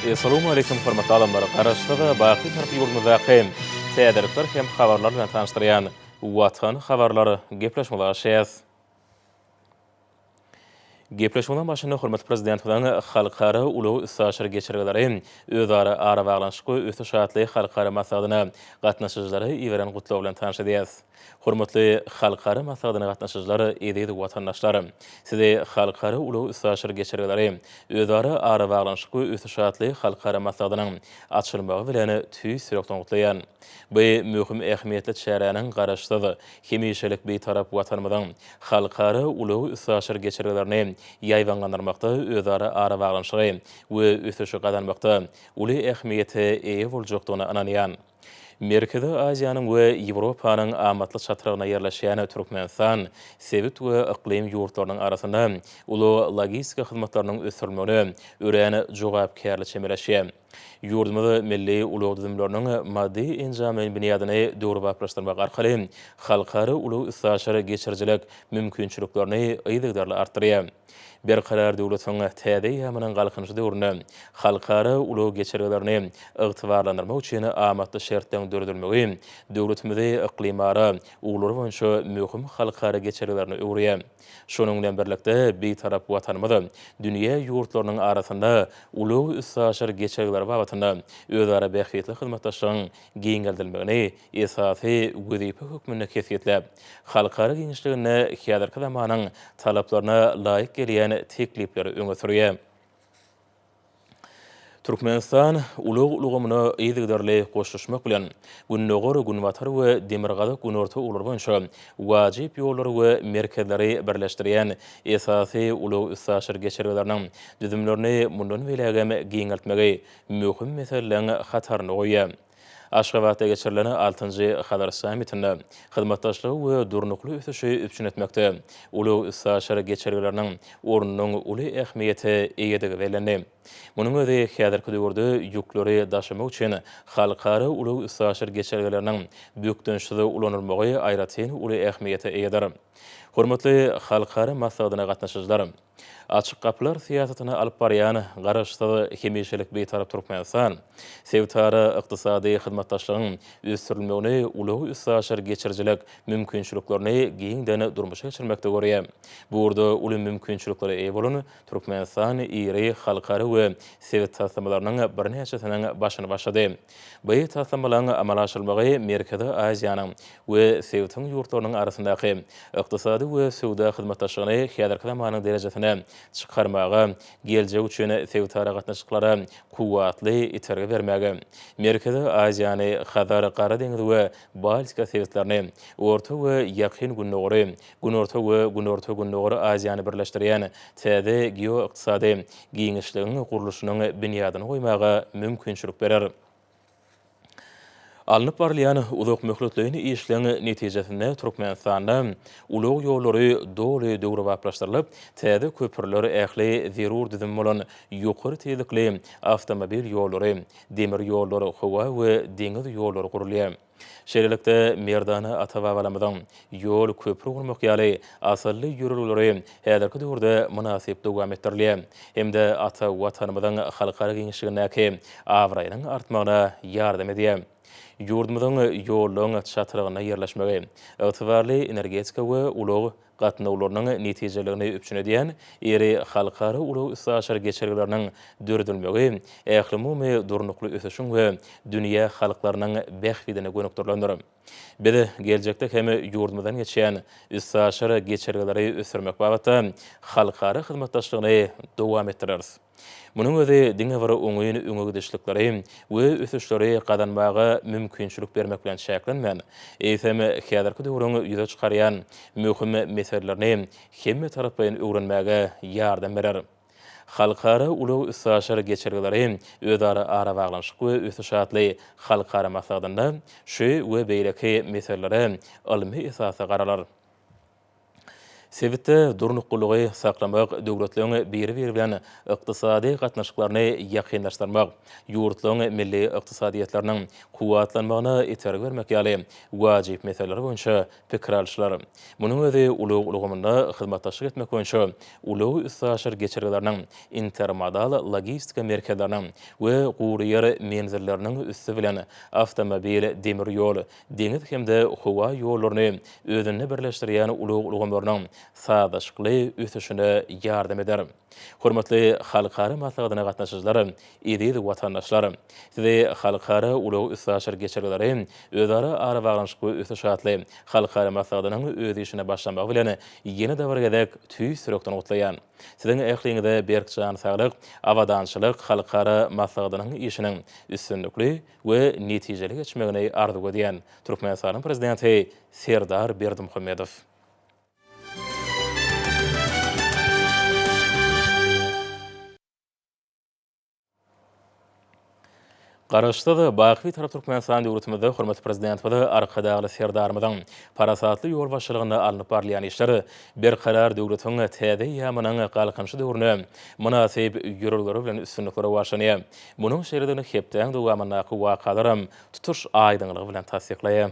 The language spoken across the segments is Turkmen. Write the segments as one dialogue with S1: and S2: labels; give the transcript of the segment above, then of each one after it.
S1: Essalawmaleýkim hormatly adamlar! Garaşsyz, baky Tarap ýurdumyzdaky täzelikler hem habarlar bilen tanyşdyrýan Watan habarlar gepleşigimize başlaýas. Gepleşigimiziň başynda hormatly Prezidentimiziň Halkara ulag-üstaşyr geçelgeleri, özara arabaglanyşyk we ösüş atly halkara maslahatyna gatnaşyjylara iberen gutlagy bilen tanyş edýäris. Hormatly halkara maslahatyna gatnaşyjylar, eziz watandaşlar! Sizi Halkara ulag-üstaşyr geçelgeleri, özara arabaglanyşyk we ösüş atly halkara maslahatynyň açylmagy bilen tüýs ýürekden gutlaýan. Bu möhüm ähmiýetli çäräniň Garaşsyz, hemişelik Bitarap Watanymyzyň halkara ulag-üstaşyr geçelgelerini ýaýbaňlandyrmakda özara arabaglanyşygy we ösüşi gazanmakda uly ähmiýete eýe boljakdygyna ynanýan. Merkezi Aziýanyň we Ýewropanyň amatly çatrygynda ýerleşýän Türkmenistan sebit we yklym ýurtlarynyň arasynda ulag-logistika hyzmatlarynyň ösdürilmegine örän jogapkärli çemeleşýär. Ýurdumyz milli ulag düzümleriniň maddy-enjamlaýyn binýadyny döwrebaplaşdyrmak arkaly halkara ulag-üstaşyr geçirijilik mümkinçiliklerini yzygiderli artdyrýar. Berkarar döwletiň täze eýýamynyň Galkynyşy döwründe halkara ulag geçelgelerini ygtybarlandyrmak üçin amatly şertleriň döredilmegi döwletimizi yklymara ugurlary boýunça möhüm halkara geçelgelerine öwürýär. Şonuň bilen birlikde, Bitarap Watanymyz dünýä ýurtlarynyň arasynda ulag-üstaşyr geçelgeleri babatynda özara bähbitli hyzmatdaşlygyň giňeldilmegini esasy wezipe hökmünde kesgitläp, halkara giňişliginde häzirki zamanyň talaplaryna laýyk gelýän teklipleri öňe sürýär. Türkmenistan ulag ulgamyna yzygiderli goşulyşmak bilen, Gündogar, Günbatar we Demirgazyk, Günorta ugurlary boýunça wajyp ýollary we merkezleri birleşdirýän esasy ulag-üstaşyr geçelgeleriniň düzümlerini mundan beýlägem giňeltmegi möhüm meseleleriň hatarynda goýýar. Aşgabatda geçirilen altynjy Hazar sammitinde hyzmatdaşlygy we durnukly ösüşi üpjün etmekde ulag-üstaşyr geçelgeleriniň ornunyň uly ähmiýete eýedigi bellendi. Munuň özi häzirki döwürde ýükleri daşamak üçin halkara ulag-üstaşyr geçelgeleriniň bökdençsiz ulanylmagy aýratyn uly ähmiýete eýedir. Hormatly halkara maslahatyna gatnaşyjylar! Açyk gapylar syýasatyny alyp barýan Garaşsyz, hemişelik Bitarap Türkmenistan sebitara ykdysady hyzmatdaşlygyň ösdürilmegini ulag-üstaşyr geçirijilik mümkinçiliklerini giňden durmuşa geçirmekde görýär. Bu ugurda uly mümkinçiliklere eýe bolan Türkmenistan iri halkara we sebit taslamalarynyň birnäçesiniň başyny başlady. Bu taslamalaryň amala aşyrylmagy Merkezi Aziýanyň we sebitiň ýurtlarynyň arasyndaky ykdysady we söwda hyzmatdaşlygyny häzirki zamanyň derejesine çykarmaga, geljek üçin sebitara gatnaşyklara kuwwatly itergi bermäge, Merkezi Aziýany, Hazar, Gara deňiz we Baltika sebitlerini, Orta we Ýakyn Gündogary, Günorta we Günorta-Gündogar Aziýany birleşdirýän täze geoykdysady giňişligiň gurluşynyň binýadyny goýmaga mümkinçilik berer. Alnyp barylýan uzakmöhletleýin işleň netijesinde Türkmenistanda ulag ýollary doly döwrebaplaşdyrylyp, täze köprüler, ähli zerur düzüm bolan ýokary tizlikli awtomobil ýollary, demir ýollar, howa we deňiz ýollary gurulýar. Şeýlelikde, merdana ata-babalarymyzyň ýol, köpri gurmak ýaly asylly ýörelgeleri häzirki döwürde mynasyp dowam etdirilýär hem-de ata Watanymyzyň halkara giňişligindäki abraýynyň artmagyna ýardam edýär. Ýurdumyzyň ýollaryň çatrygynda ýerleşmegi, ygtybarly energetika we ulag gatnawlarynyň netijeliligini üpjün edýän iri halkara ulag-üstaşyr geçelgeleriniň döredilmegi ählumumy durnukly ösüşiň we dünýä halklarynyň bähbidine gönükdirilendir. Biz geljekde hem ýurdumyzdan geçýän üstaşyr geçelgeleri ösdürmek babatda halkara hyzmatdaşlygyny dowam etdireris. Munuň özi diňe bir oňyn öňe gidişlikleri we ösüşleri gazanmaga mümkinçilik bermek bilen çäklenmän, eýsem, häzirki döwrüň ýüze çykarýan möhüm meselelerini hemmetaraplaýyn öwrenmäge ýardam berer. Halkara ulag-üstaşyr geçelgeleri özara arabaglanyşyk we ösüş atly halkara maslahatynda şu we beýleki meselelere ylmy esasda garalar. Sebitde durnuklylygy saklamak, döwletleriň biri-biri bilen ykdysady gatnaşyklaryny ýakynlaşdyrmak, ýurtlaryň milli ykdysadyýetleriniň kuwwatlanmagyna itergi bermek ýaly wajyp meseleler boýunça pikir alyşylar. Munuň özi ulag ulgamynda hyzmatdaşlyk etmek boýunça ulag-üstaşyr geçelgeleriniň, intermodal logistika merkezleriniň we gury ýer menzilleriniň üsti bilen awtomobil, demir ýol, deňiz hem-de howa ýollaryny özünde birleşdirýän ulag ulgamlarynyň sazlaşykly ösüşine ýardam eder. Hormatly halkara maslahatyna gatnaşyjylar, eziz watandaşlar! Sizi Halkara ulag-üstaşyr geçelgeleri, özara arabaglanyşyk we ösüş atly halkara maslahatynyň öz işine başlamagy bilen ýene-de bir gezek tüýs ýürekden gutlaýan. Siziň ähliňize berk jan saglyk, abadançylyk, halkara maslahatynyň işiniň üstünlikli we netijeli geçmegini arzuw edýän. Türkmenistanyň Prezidenti Serdar Berdimuhamedow. Garaşsyz, baky Bitarap Türkmenistan döwletimizde hormatly Prezidentimiz Arkadagly Serdarymyzyň parasatly ýolbaşçylygynda alnyp barylýan işler Berkarar döwletiň täze eýýamynyň Galkynyşy döwründe mynasyp ýörelgeler bilen üstünlikli rowaçlanýar. Munuň şeýledigini hepdäň dowamyndaky wakalaram tutuş aýdyňlygy bilen tassyklaýar.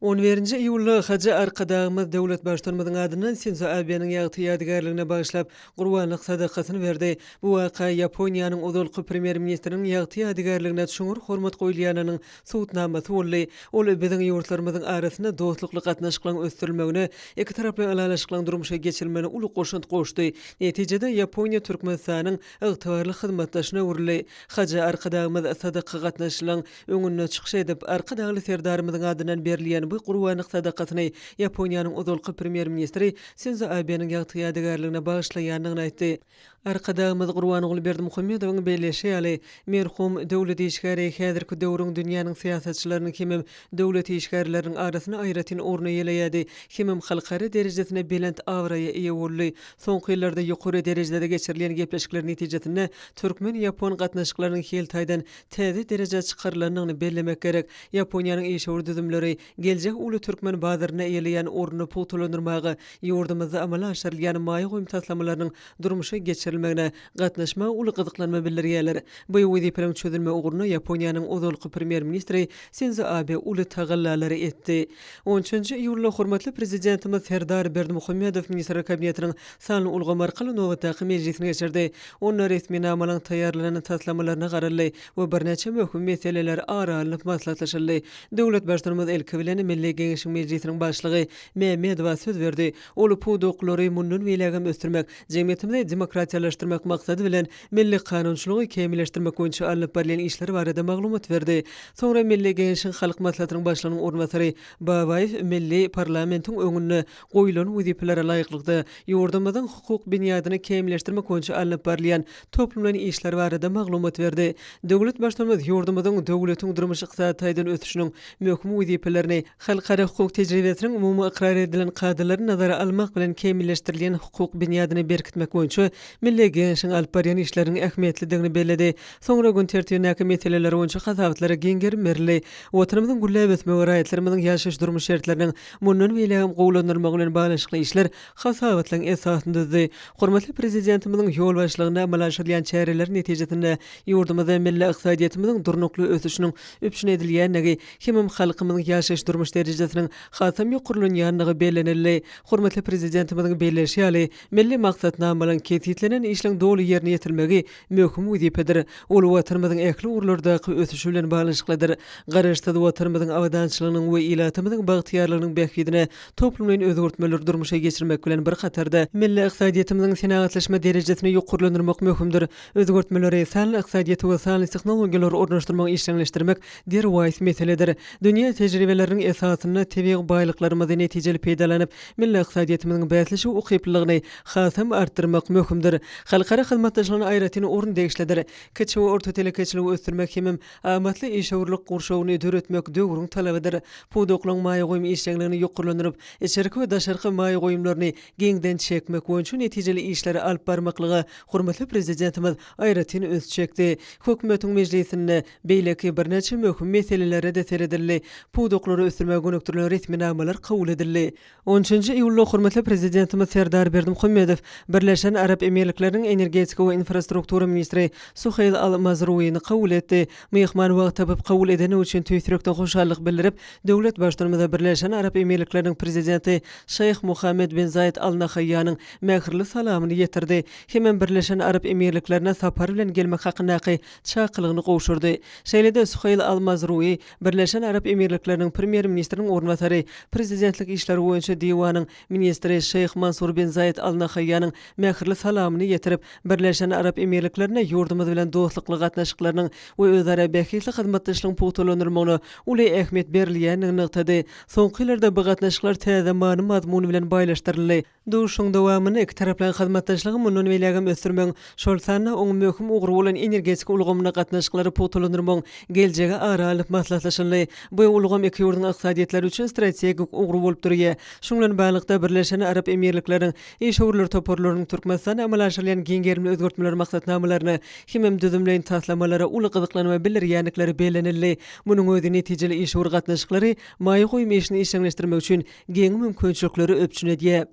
S2: On birinji iýulda Hajy Arkadagymyz döwlet Baştutanymyzyň adyndan Sinzo Abeniň ýagty ýadygärligine bagyşlap, gurbanlyk sadakasyny berdi. Bu waka Ýaponiýanyň ozalky Premýer-ministriniň ýagty ýadygärligine çuňňur hormat goýulýanynyň subutnamasy boldy. Ol biziň ýurtlarymyzyň arasynda dostlukly gatnaşyklaryň ösdürilmegine, ikitaraplaýyn ylalaşyklaryň durmuşa geçirilmegine uly goşant goşdy. Netijede, Ýaponiýa Türkmenistanyň ygtybarly hyzmatdaşyna öwrüldi. Hajy Arkadagymyz sadaka gatnaşyjylaryň öňünde çykyş edip, Arkadagly Serdarymyzyň adyndan berilýän bu gurbanlyk sadakasyny Ýaponiýanyň ozalky Premýer-ministri Sinzo Abeniň ýagty ýadygärligine bagyşlaýandygyny aýtdy. Arkadagymyz Gurbanguly Berdimuhamedowyň belleýşi ýaly, merhum döwlet işgäri häzirki döwrüň dünýäniň syýasatçylarynyň hemem döwlet işgärleriniň arasynda aýratyn orun eýeleýärdi hemem halkara derejesinde belent abraýa eýe boldy. Soňky ýyllarda ýokary derejede geçirilýän gepleşikler netijesinde türkmen-ýapon gatnaşyklarynyň hil taýdan täze derejä çykarylandygyny bellemek gerek. Ýaponiýanyň işewür düzümleri geljegi uly türkmen bazarynda eýeleýän ornuny pugtalandyrmaga, ýurdumyzda amala aşyrylýan maýa goýum taslamalarynyň durmuşa geçirilmegine gatnaşmaga uly gyzyklanma bildirýärler. Bu wezipeleriň çözülmegi ugrunda Ýaponiýanyň ozalky Premýer-ministri Sinzo Abe uly tagallalary etdi. On üçünji iýulda hormatly Prezidentimiz Serdar Berdimuhamedow Ministrler Kabinetiniň sanly ulgam arkaly nobatdaky mejlisini geçirdi. Onda resminamalaryň taýýarlanan taslamalaryna garaldy we birnäçe möhüm meseleler ara alnyp maslahatlaşyldy. Döwlet Baştutanymyz ilki bilen Milli Geňeşiň Mejlisiniň Başlygy Mämmedowa söz berdi. Ol pudaklary mundan beýlägem ösdürmek, jemgyýetimizi demokratiýalaşdyrmak maksady bilen milli kanunçylygy kämilleşdirmek boýunça alnyp barylýan işler barada maglumat berdi. Soňra Milli Geňeşiň Halk Maslahatynyň Başlygynyň orunbasary Babaýew milli parlamentiň öňünde goýlan wezipelere laýyklykda, ýurdumyzyň hukuk binýadyny kämilleşdirmek boýunça alnyp barylýan toplumlaýyn işler barada maglumat berdi. Döwlet Baştutanymyz ýurdumyzyň döwletiň durmuş-ykdysady taýdan ösüşiniň möhüm wezipelerini, halkara hukuk tejribesiniň umumy ykrar edilen kadalaryny nazara almak bilen kämilleşdirilýän hukuk binýadyny berkitmek boýunça Milli Geňeşiň alyp barýan işleriniň ähmiýetlidigini belledi. Soňra gün tertibindäki meseleler boýunça hasabatlara giň gerim berildi. Watanymyzyň gülläp ösmegi, raýatlarymyzyň ýaşaýyş-durmuş şertleriniň mundan beýlägem gowulandyrylmagy bilen baglanyşykly işler hasabatlaryň esasyny düzdi. Hormatly Prezidentimiziň ýolbaşçylygynda amala aşyrylýan çäreler netijesinde ýurdumyzda milli ykdysadyýetimiziň durnukly ösüşiniň üpjün edilýändigi hemem halkymyzyň ýaşaýyş-durmuş derejesiniň hasam ýokarlanýandygy bellenildi. Hormatly Prezidentimiziň belleýşi ýaly, milli maksatnamalaryň kesgitlenen işleň doly ýerine ýetirilmegi möhüm wezipedir. Ol Watanymyzyň ähli ugurlardaky ösüşi bilen baglanyşyklydyr. Garaşsyz Watanymyzyň abadançylygynyň we ilatymyzyň bagtyýarlygynyň bähbidine toplumlaýyn özgertmeleri durmuşa geçirmek bilen bir hatarda, milli ykdysadyýetimiziň senagatlaşma derejesini ýokarlandyrmak möhümdir. Özgertmeleri, sanly ykdysadyýeti we sanly tehnologiýalary ornaşdyrmagy işjeňleşdirmek derwaýys meseledir. Dünýä tejribeleriniň esasynda tebigy baýlyklarymyzy netijeli peýdalanyp, milli ykdysadyýetimiziň bäsleşige ukyplylygyny hasam artdyrmak möhümdir. Halkara hyzmatdaşlygyna aýratyn orun degişlidir. Kiçi we orta telekeçiligi ösdürmek hemem amatly işewürlik gurşawyny döretmek döwrüň talabydyr. Pudaklaryň maýa goýum işjeňligini ýokarlandyryp, içerki we daşarky maýa goýumlaryny giňden çekmek boýunça netijeli işleri alyp barmaklyga hormatly Prezidentimiz aýratyn üns çekdi. Hökümetiň mejlisinde beýleki birnäçe möhüm meselelere-de seredildi. Pudaklary ösdürmek. geçirmäge gönükdirilen resminamalar kabul edildi. On üçünji iýulda hormatly Prezidentimiz Serdar Berdimuhamedow Birleşen Arap Emirlikleriniň energetika we infrastruktura ministri Suheýl Al Mazruini kabul etdi. Myhman wagt tapyp kabul edeni üçin tüýs ýürekden hoşallyk bildirip, döwlet Baştutanymyza Birleşen Arap Emirlikleriniň Prezidenti Şeýh Muhammed bin Zaýed Al Nahaýýanyň mähirli salamyny ýetirdi hemem Birleşen Arap Emirliklerine sapar bilen gelmek hakyndaky çakylygyny gowşurdy. Şeýle-de Suheýl Al Mazrui Birleşen Arap Emirlikleriniň Premýer-ministriniň orunbasary, Prezidentlik işleri boýunça diwanyň ministri Şeýh Mansur bin Zaýed Al Nahaýýanyň mähirli salamyny ýetirip, Birleşen Arap Emirliklerine ýurdumyz bilen dostlukly gatnaşyklarynyň we özara bähbitli hyzmatdaşlygyň pugtalandyrylmagyna uly ähmiýet berilýändigini nygtady. Soňky ýyllarda bu gatnaşyklar täze many-mazmun bilen baýlaşdyryldy. Duşuşygyň dowamynda ikitaraplaýyn hyzmatdaşlygy mundan beýlägem ösdürmegiň, şol sanda oň möhüm ugry bolan energetika ulgamynda gatnaşyklary pugtalandyrmagyň geljegi ara alnyp maslahatlaşyldy. Bu ulgam iki ýurduň ykdysadyýetleri üçin strategik ugry bolup durýar. Şunuň bilen baglylykda, Birleşen Arap Emirlikleriniň işewürler toparlarynyň Türkmenistanda amala aşyrylýan giň gerimli özgertmeler maksatnamalaryna hemem düzümleýin taslamalara uly gyzyklanma bildirýändikleri bellenildi. Munuň özi netijeli işewür gatnaşyklary, maýa goýum işini işjeňleşdirmek üçin giň mümkinçilikleri üpjün edýär.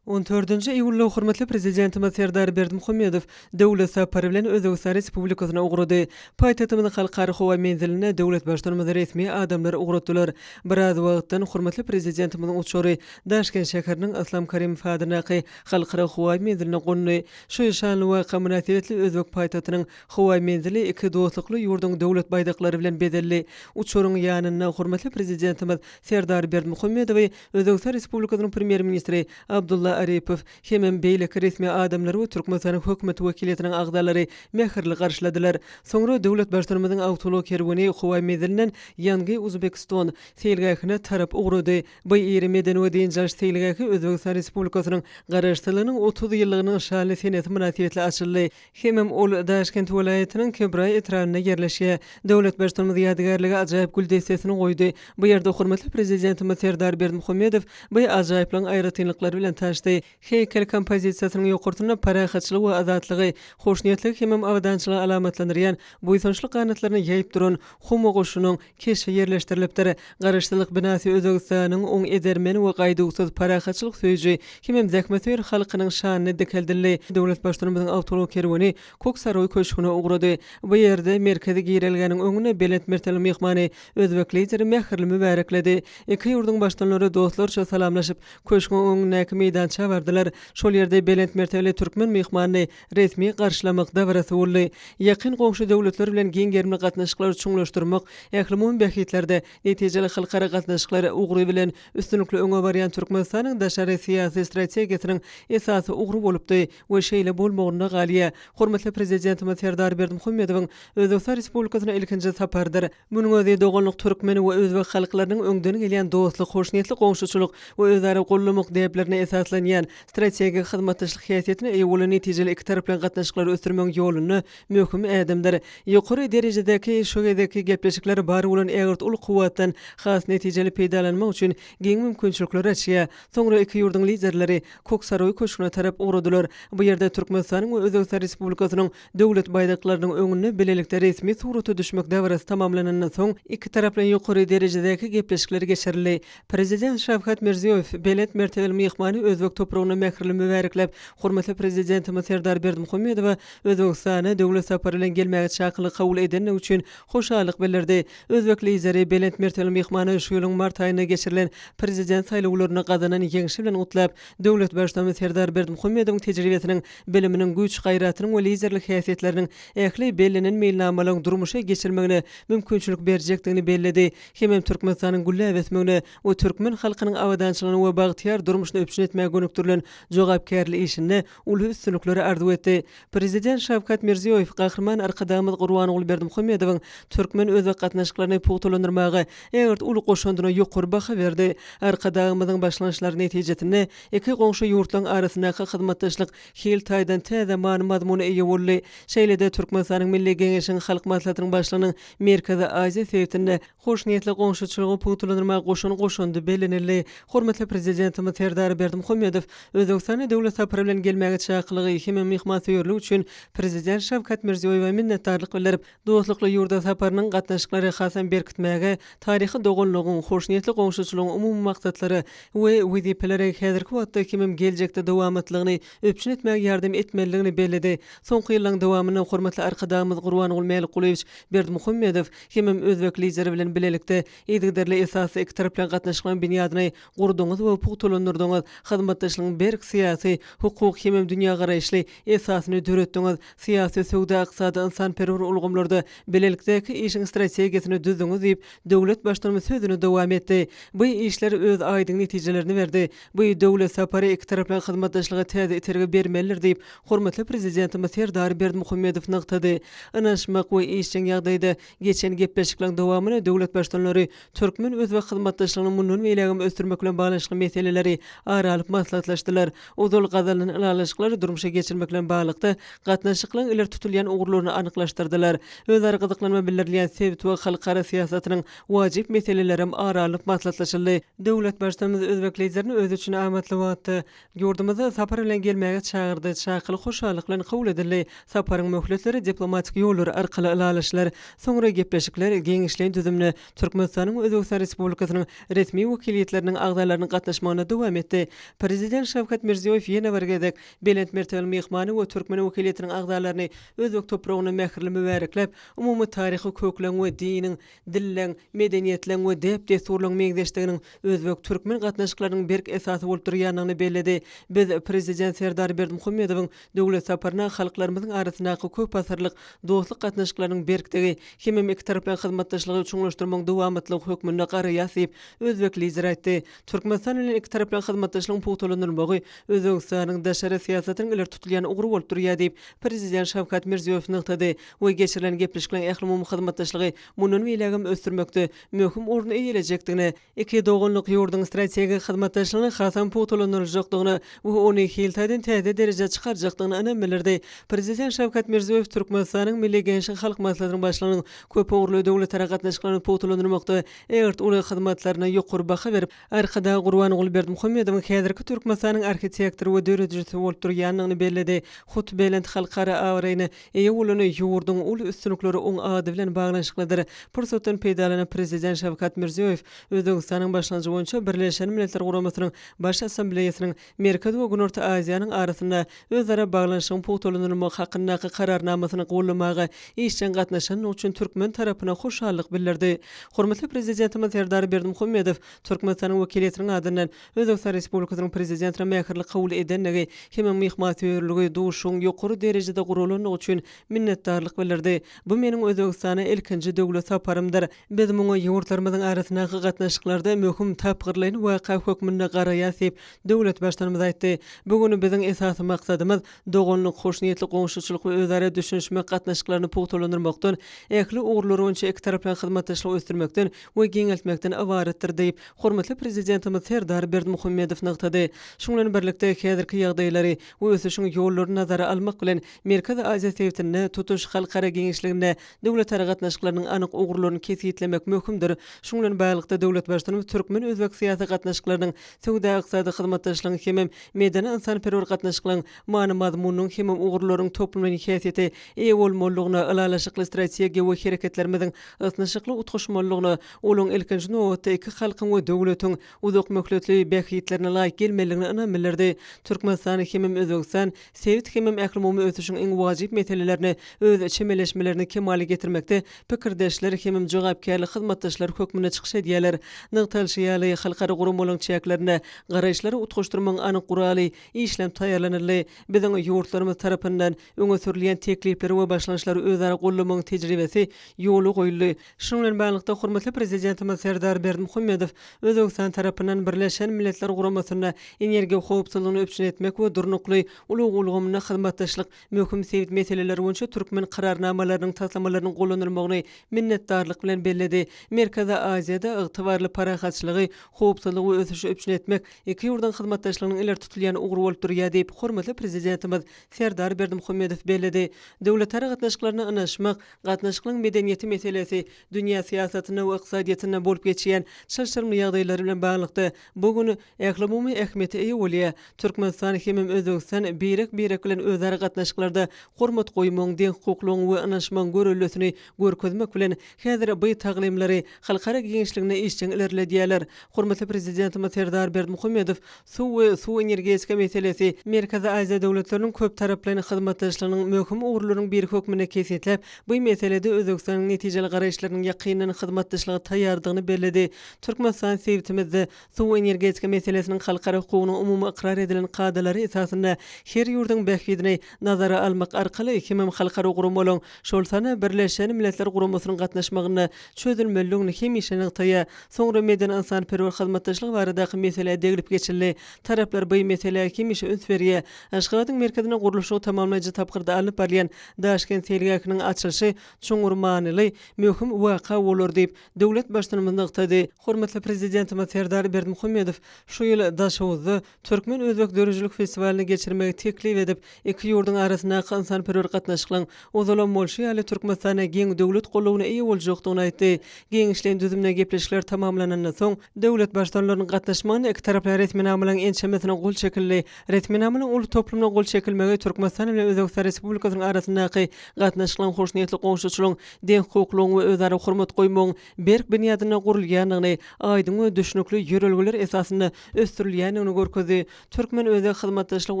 S2: On dördünji iýulda hormatly Prezidentimiz Serdar Berdimuhamedow döwlet sapary bilen Özbegistan Respublikasyna ugrady. Paýtagtymyzyň Halkara howa menziline döwlet Baştutanymyzy resmi adamlar ugratdylar. Biraz wagtdan hormatly Prezidentimiziň uçary Daşkent şäheriniň Yslam Karimow adyndaky Halkara howa menziline gondy. Şu şanly waka mynasybetli özbek paýtagtynyň howa menzili iki dostlukly ýurduň döwlet baýdaklary bilen bezeldi. Uçaryň ýanynda hormatly Prezidentimiz Serdar Berdimuhamedowy Özbegistan Respublikasynyň Premýer-ministri Abdulla Aripow hemem beýleki resmi adamlar we Türkmenistanyň Hökümet wekiliýetiniň agzalary mähirli garşyladylar. Soňra döwlet Baştutanymyzyň awtoulag kerweni howa menzilinden Ýangi Uzbekiston seýilgähine tarap ugrady. Bu iri medeni we dynç alyş seýilgähi Özbegistan Respublikasynyň Garaşsyzlygynyň 30 ýyllygynyň şanly senesi mynasybetli açyldy. Hemem ol Daşkent welaýatynyň Kebraý etrabynda ýerleşýär. Döwlet Baştutanymyz ýadygärlige ajaýyp gül dessesini goýdy. Bu ýerde hormatly Prezidentimiz Serdar Berdimuhamedow bu ajaýyplygyň aýratynlyklary bilen tanyşdy. Heýkel kompozisiýasynyň ýokarsynda parahatçylygy we azatlygy, hoşniýetligi hemem abadançylygy alamatlandyrýan buýsançly ganatlaryny ýaýyp duran Humo guşunyň keşbi ýerleşdirilipdir. Garaşsyzlyk binasy Özbegistanyň oň edermen we gaýduwsyz, parahatçylyk söýüji hemem zähmetsöýer halkynyň şanyna dikeldildi. Döwlet Baştutanymyzyň awtoulag kerweni Kok-Saroý köşgüne ugrady. Bu ýerde merkezi girelgäniň öňünde belent mertebeli myhmany özbek Lideri mähirli mübärekledi. Iki ýurduň Baştutanlary dostlarça salamlaşyp, köşgüň öňündäki meýdança bardylar. Şol ýerde belent mertebeli türkmen myhmanyny resmi garşylamak dabarasy boldy. Ýakyn goňşy döwletler bilen giň gerimli gatnaşyklary çuňlaşdyrmak, ählumumy bähbitlerde netijeli halkara gatnaşyklary ugry bilen üstünlikli öňe barýan Türkmenistanyň daşary syýasy strategiýasynyň esasy ugry bolupdy we şeýle bolmagynda galýar. Hormatly Prezidentimiz Serdar Berdimuhamedowyň Özbegistan Respublikasyna ilkinji saparydyr. Munuň özi doganlyk türkmen we özbek halklarynyň öňden gelýän dostluk, hoşniýetli goňşuçylyk we özara goldamak däplerine esaslanýan strategik hyzmatdaşlyk häsiýetine eýe bolan netijeli ikitaraplaýyn gatnaşyklary ösdürmegiň ýolunda möhüm ädimdir. Ýokary derejedäki şu gezekki gepleşikler bar bolan ägirt uly kuwwatdan has netijeli peýdalanmak üçin giň mümkinçilikleri açýar. Soňra iki ýurduň Liderleri Kok-Saroý köşgüne tarap ugradylar. Bu ýerde Türkmenistanyň we Özbegistan Respublikasynyň Döwlet baýdaklarynyň öňünde bilelikde resmi surata düşmek dabarasy tamamlanandan soň, ikitaraplaýyn ýokary derejedäki gepleşikler geçirildi. Prezident Şawkat Mirziýoýew belent mertebeli myhmany özbek topragyna mähirli mübärekläp, hormatly Prezidentimiz Serdar Berdimuhamedowa Özbegistana döwlet sapary bilen gelmäge çakylygy kabul edendigi üçin hoşallyk bildirdi. Özbek Lideri belent mertebeli myhmany şu ýylyň mart aýynda geçirilen Prezident saýlawlarynda gazanan ýeňşi bilen gutlap, döwlet Baştutanymyz Serdar Berdimuhamedowyň tejribesiniň biliminiň, güýç-gaýratynyň we liderlik häsiýetleriniň ähli bellenen meýilnamalaryň durmuşa geçirilmegine mümkinçilik berjekdigini belledi hemem Türkmenistanyň gülläp ösmegine we türkmen halkynyň abadançylygyny we bagtyýar durmuşyny üpjün etmäge gönükdirilen jogapkärli işinde uly üstünlikleri arzuw etdi. Prezident Şawkat Mirziýoýew Gahryman Arkadagymyz Gurbanguly Berdimuhamedowyň türkmen-özbek gatnaşyklaryny pugtalandyrmaga ägirt uly goşandyna ýokary baha berdi. Arkadagymyzyň başlangyçlary netijesinde Iki goňşy ýurtlaryň arasyndaky hyzmatdaşlyk hil taýdan täze many-mazmuna eýe boldy. Şeýle-de Türkmenistanyň Milli Geňeşiniň Halk Maslahatynyň Başlygynyň Merkezi Aziýa sebitinde hoşniýetli goňşuçylygy pugtalandyrmaga goşan goşandy bellenildi. Hormatly Prezidentimiz Serdar Berdimuhamedow. Berdimuhamedow Özbegistana döwlet sapary bilen gelmäge çakylygy hemem myhmansöýerligi üçin Prezident Şawkat Mirziýoýewe minnetdarlyk bildirip, dostlukly ýurda saparynyň gatnaşyklary hasam berkitmäge, taryhy doganlygyň, hoşniýetli goňşuçylygyň umumy maksatlara we wezipelere häzirki wagtda hemem geljekde dowamatlygyny üpjün etmäge ýardam etmelidigini belledi. Soňky ýyllaryň dowamynda hormatly Arkadagymyz Gurbanguly Mälikgulyýewiç Berdimuhamedow hemem özbek Lideri bilen bilelikde yzygiderli esasda ikitaraplaýyn gatnaşyklaryň binýadyny gurduňyz we pugtalandyrdyňyz, hyzmatdaşlygyň berk syýasy, hukuk hemem dünýägaraýyşly esasyny döretdiňiz, syýasy, söwda-ykdysady, ynsanperwer ulgamlarda bilelikdäki işiň strategiýasyny düzdüňiz diýip, döwlet Baştutanymyz sözüni dowam etdi. Bu işler öz aýdyň netijelerini berdi. Bu döwlet sapary ikitaraplaýyn hyzmatdaşlyga täze itergi bermelidir diýip, hormatly Prezidentimiz Serdar Berdimuhamedow nygtady. Ynanyşmak we işjeň ýagdaýda geçen gepleşikleriň dowamynda döwlet Baştutanlary türkmen-özbek hyzmatdaşlygyny mundan beýlägem ösdürmek bilen baglanyşykly meseleleri ara alyp maslahatlaşdylar. Ozal gazanylan ylalaşyklary durmuşa geçirmek bilen baglylykda, gatnaşyklaryň ileri tutulýan ugurlaryny anyklaşdyrdylar. Özara gyzyklanma bildirilýän sebit we halkara syýasatynyň wajyp meselelerem ara alnyp maslahatlaşyldy. Döwlet Baştutanymyz özbek Liderini özi üçin amatly wagtda ýurdumyza sapar bilen gelmäge çagyrdy. Çakylyk hoşallyk bilen kabul edildi. Saparyň möhletleri diplomatik ýollar arkaly ylalaşylar. Soňra gepleşikler giňişleýin düzümde Türkmenistanyň we Özbegistan Respublikasynyň resmi wekiliýetleriniň agzalarynyň gatnaşmagynda dowam etdi. Prezident Şawkat Mirziýoýew ýene bir gezek belent mertebeli myhmany we türkmen wekiliýetiniň agzalaryny özbek topragynda mähirli mübärekläp, umumy taryhy kökleň we diniň, dilleň, medeniýetleň we däp-dessurlaryň meňzeşdiginiň özbek-türkmen gatnaşyklarynyň berk esasy bolup durýandygyny belledi. Biz Prezident Serdar Berdimuhamedowyň döwlet saparyna halklarymyzyň arasyndaky köpasyrlyk dostluk gatnaşyklarynyň berkdigi hemem ikitaraplaýyn hyzmatdaşlygy çuňlaşdyrmagyň dowamatlygy hökmünde garaýas diýip, özbek Lideri aýtdy. Türkmenistan bilen ikitaraplaýyn hyzmatdaşlygyň pugtalandyrylmagy Özbegistanyň daşary syýasatynyň ileri tutulýan ugry bolup durýar diýip, Prezident Şawkat Mirziýoýew nygtady we geçirilen gepleşikleriň ählumumy hyzmatdaşlygy mundan beýlägem ösdürmekde möhüm orny eýelejekdigine, iki doganlyk ýurduň strategik hyzmatdaşlygyny hasam pugtalandyryljakdygyna we ony hil taýdan täze derejä çykarjakdygyna ynam bildirdi. Prezident Şawkat Mirziýoýew Türkmenistanyň Milli Geňeşiň Halk Maslahatynyň Başlygynyň köpugurly döwletara gatnaşyklaryny pugtalandyrmakda ägirt uly hyzmatlaryna ýokary baha berip, Arkadag Gurbanguly Berdimuhamedowyň häzirki Türkmenistanyň arhitektory we döredijisi bolup durýandygyny belledi. Hut belent halkara abraýyna eýe bolan ýurduň uly üstünlikleri oň ady bilen baglanyşyklydyr. Pursatdan peýdalanyp, Prezident Şawkat Mirziýoýew Özbegistanyň başlangyjy boýunça Birleşen Milletler Guramasynyň Baş Assambleýasynyň Merkezi we Günorta Aziýanyň arasynda özara baglanyşygyň pugtalandyrylmagy hakyndaky Kararnamasyny goldamaga işjeň gatnaşandygy üçin türkmen tarapyna hoşallyk bildirdi. Hormatly Prezidentimiz Serdar Berdimuhamedow Türkmenistanyň wekiliýetiniň adyndan Özbegistan Respublikasynyň Prezidentine mähirli kabul edendigi hem myhmansöýerligi, duşuşygyň ýokary derejede guralandygy üçin minnetdarlyk bildirdi. Bu meniň Özbegistana ilkinji döwlet saparymdyr. Biz muňa ýurtlarymyzyň arasyndaky gatnaşyklarda möhüm tapgyrlaýyn waka hökmünde garaýarys diýip, döwlet Baştutanymyz aýtdy. Bu gün biziň esasy maksadymyz doganlyk, hoşniýetli goňşuçylyk we özara düşünişmek gatnaşyklaryny pugtalandyrmakdan, ähli ugurlar boýunça ikitaraplaýyn hyzmatdaşlygy ösdürmekden we giňeltmekden ybaratdyr diýip, hormatly Prezidentimiz Serdar Berdimuhamedow nygtady. Şunuň bilen birlikde, häzirki ýagdaýlary we ösüşiň ýollaryny nazara almak bilen, Merkezi Aziýa sebitinde, tutuş halkara giňişliginde döwletara gatnaşyklarynyň anyk ugurlaryny kesgitlemek möhümdir. Şunuň bilen baglylykda, döwlet Baştutanymyz türkmen-özbek syýasy gatnaşyklarynyň, söwda-ykdysady hyzmatdaşlygyň hemem medeni-ynsanperwer gatnaşyklaryň many-mazmunynyň hemem ugurlarynyň toplumlaýyn häsiýete eýe bolmalydygyna, ylalaşykly strategiýa we hereketlerimiziň ysnyşykly utgaşmalydygyna, olaryň ilkinji nobatda iki halkyň we döwletiň uzak möhletli bähbitlerine laýyk gelmelidigine ynam bildirdi. Türkmenistan hemem Özbegistan sebit hemem ählumumy ösüşiň iň wajyp meselelerine öz çemeleşmelerini kemala getirmekde pikirdeşler hemem jogapkärli hyzmatdaşlar hökmünde çykyş edýärler. Nygtalyşy ýaly, halkara guramalaryň çäklerinde garaýyşlary utgaşdyrmagyň anyk guraly işlenip taýýarlanyldy. Biziň ýurtlarymyz tarapyndan öňe sürülýän teklipleri we başlangyçlary özara goldamagyň tejribesi ýola goýuldy. Şunuň bilen baglylykda, hormatly Prezidentimiz Serdar Berdimuhamedow Özbegistan tarapyndan Birleşen Milletler Guramasynda energiýa howpsuzlygyny üpjün etmek we durnukly ulag ulgamynda hyzmatdaşlyk möhüm sebit meseleleri boýunça türkmen Kararnamalarynyň taslamalarynyň gollanylmagyny minnetdarlyk bilen belledi. Merkezi Aziýada ygtybarly parahatçylygy, howpsuzlygy we ösüşi üpjün etmek iki ýurduň hyzmatdaşlygynyň ileri tutulýan ugry bolup durýar diýip, hormatly Prezidentimiz Serdar Berdimuhamedow belledi. Döwletara gatnaşyklaryna ynanyşmak, gatnaşyklaryň medeniýeti meselesi dünýä syýasatynda we ykdysadyýetinde bolup geçýän çylşyrymly ýagdaýlar bilen baglylykda, bu gün ählumumy ähmiýetli. ähmiýete eýe bolýar. Türkmenistan hemem Özbegistan birek-birek bilen özara gatnaşyklarda hormat goýmagyň, deňhukuklygyň we ynanyşmagyň göreldesini görkezmek bilen, häzir by taglymlary halkara giňişliginde işjeň ilerledýärler. Hormatly Prezidentimiz Serdar Berdimuhamedow suw we suw-energetika meselesi Merkezi Aziýa döwletleriniň köptaraplaýyn hyzmatdaşlygynyň möhüm ugurlarynyň biri hökmünde kesgitläp, bu meselede Özbegistanyň netijeli garaýyşlarynyň ýakyndan hyzmatdaşlyga taýýardygyny belledi. Türkmenistan sebitimizde Suw-energetika meselesiniň halkara hukugynyň umumy ykrar edilen kadalary esasynda her ýurduň bähbidini nazara almak arkaly hemem halkara guramalaryň, şol sanda Birleşen Milletler Guramasynyň gatnaşmagynda çözülmelidigini hemişe nygtaýar. Soňra medeni-ynsanperwer hyzmatdaşlyk baradaky meselä deglip geçildi. Taraplar by meselä hemişe üns berýär. Aşgabadyň merkezinde gurluşygy tamamlaýjy tapgyrda alnyp barylýan Daşkent seýilgähiniň açylyşy çuňňur manyly, möhüm waka bolar diýip, Döwlet Baştutanymyz nygtady. Hormatly Prezidentimiz Serdar Berdimuhamedow şu ýyl Daşoguzda türkmen-özbek döredijilik festiwalyny geçirmegi teklip edip, iki ýurduň arasyndaky ynsanperwer gatnaşyklaryň ozalam bolşy ýaly Türkmenistanda giň döwlet goldawyna eýe boljakdygyny aýtdy. Giňişleýin düzümde gepleşikler tamamlanandan soň, döwlet Baştutanlarynyň gatnaşmagynda ikitaraplaýyn resminamalaryň ençemesine gol çekildi. Resminamalaryň uly toplumyna gol çekilmegi Türkmenistan bilen Özbegistan Respublikasynyň arasyndaky gatnaşyklaryň hoşniýetli goňşuçylygyň deňhukuklygyň we özara hormat goýmagyň berk binýadynda gurulýandygyny, aýdyň we düşnükli ýörelgeler esasynda ösdürilýändigini görkezdi. Türkmen-özbek hyzmatdaşlygy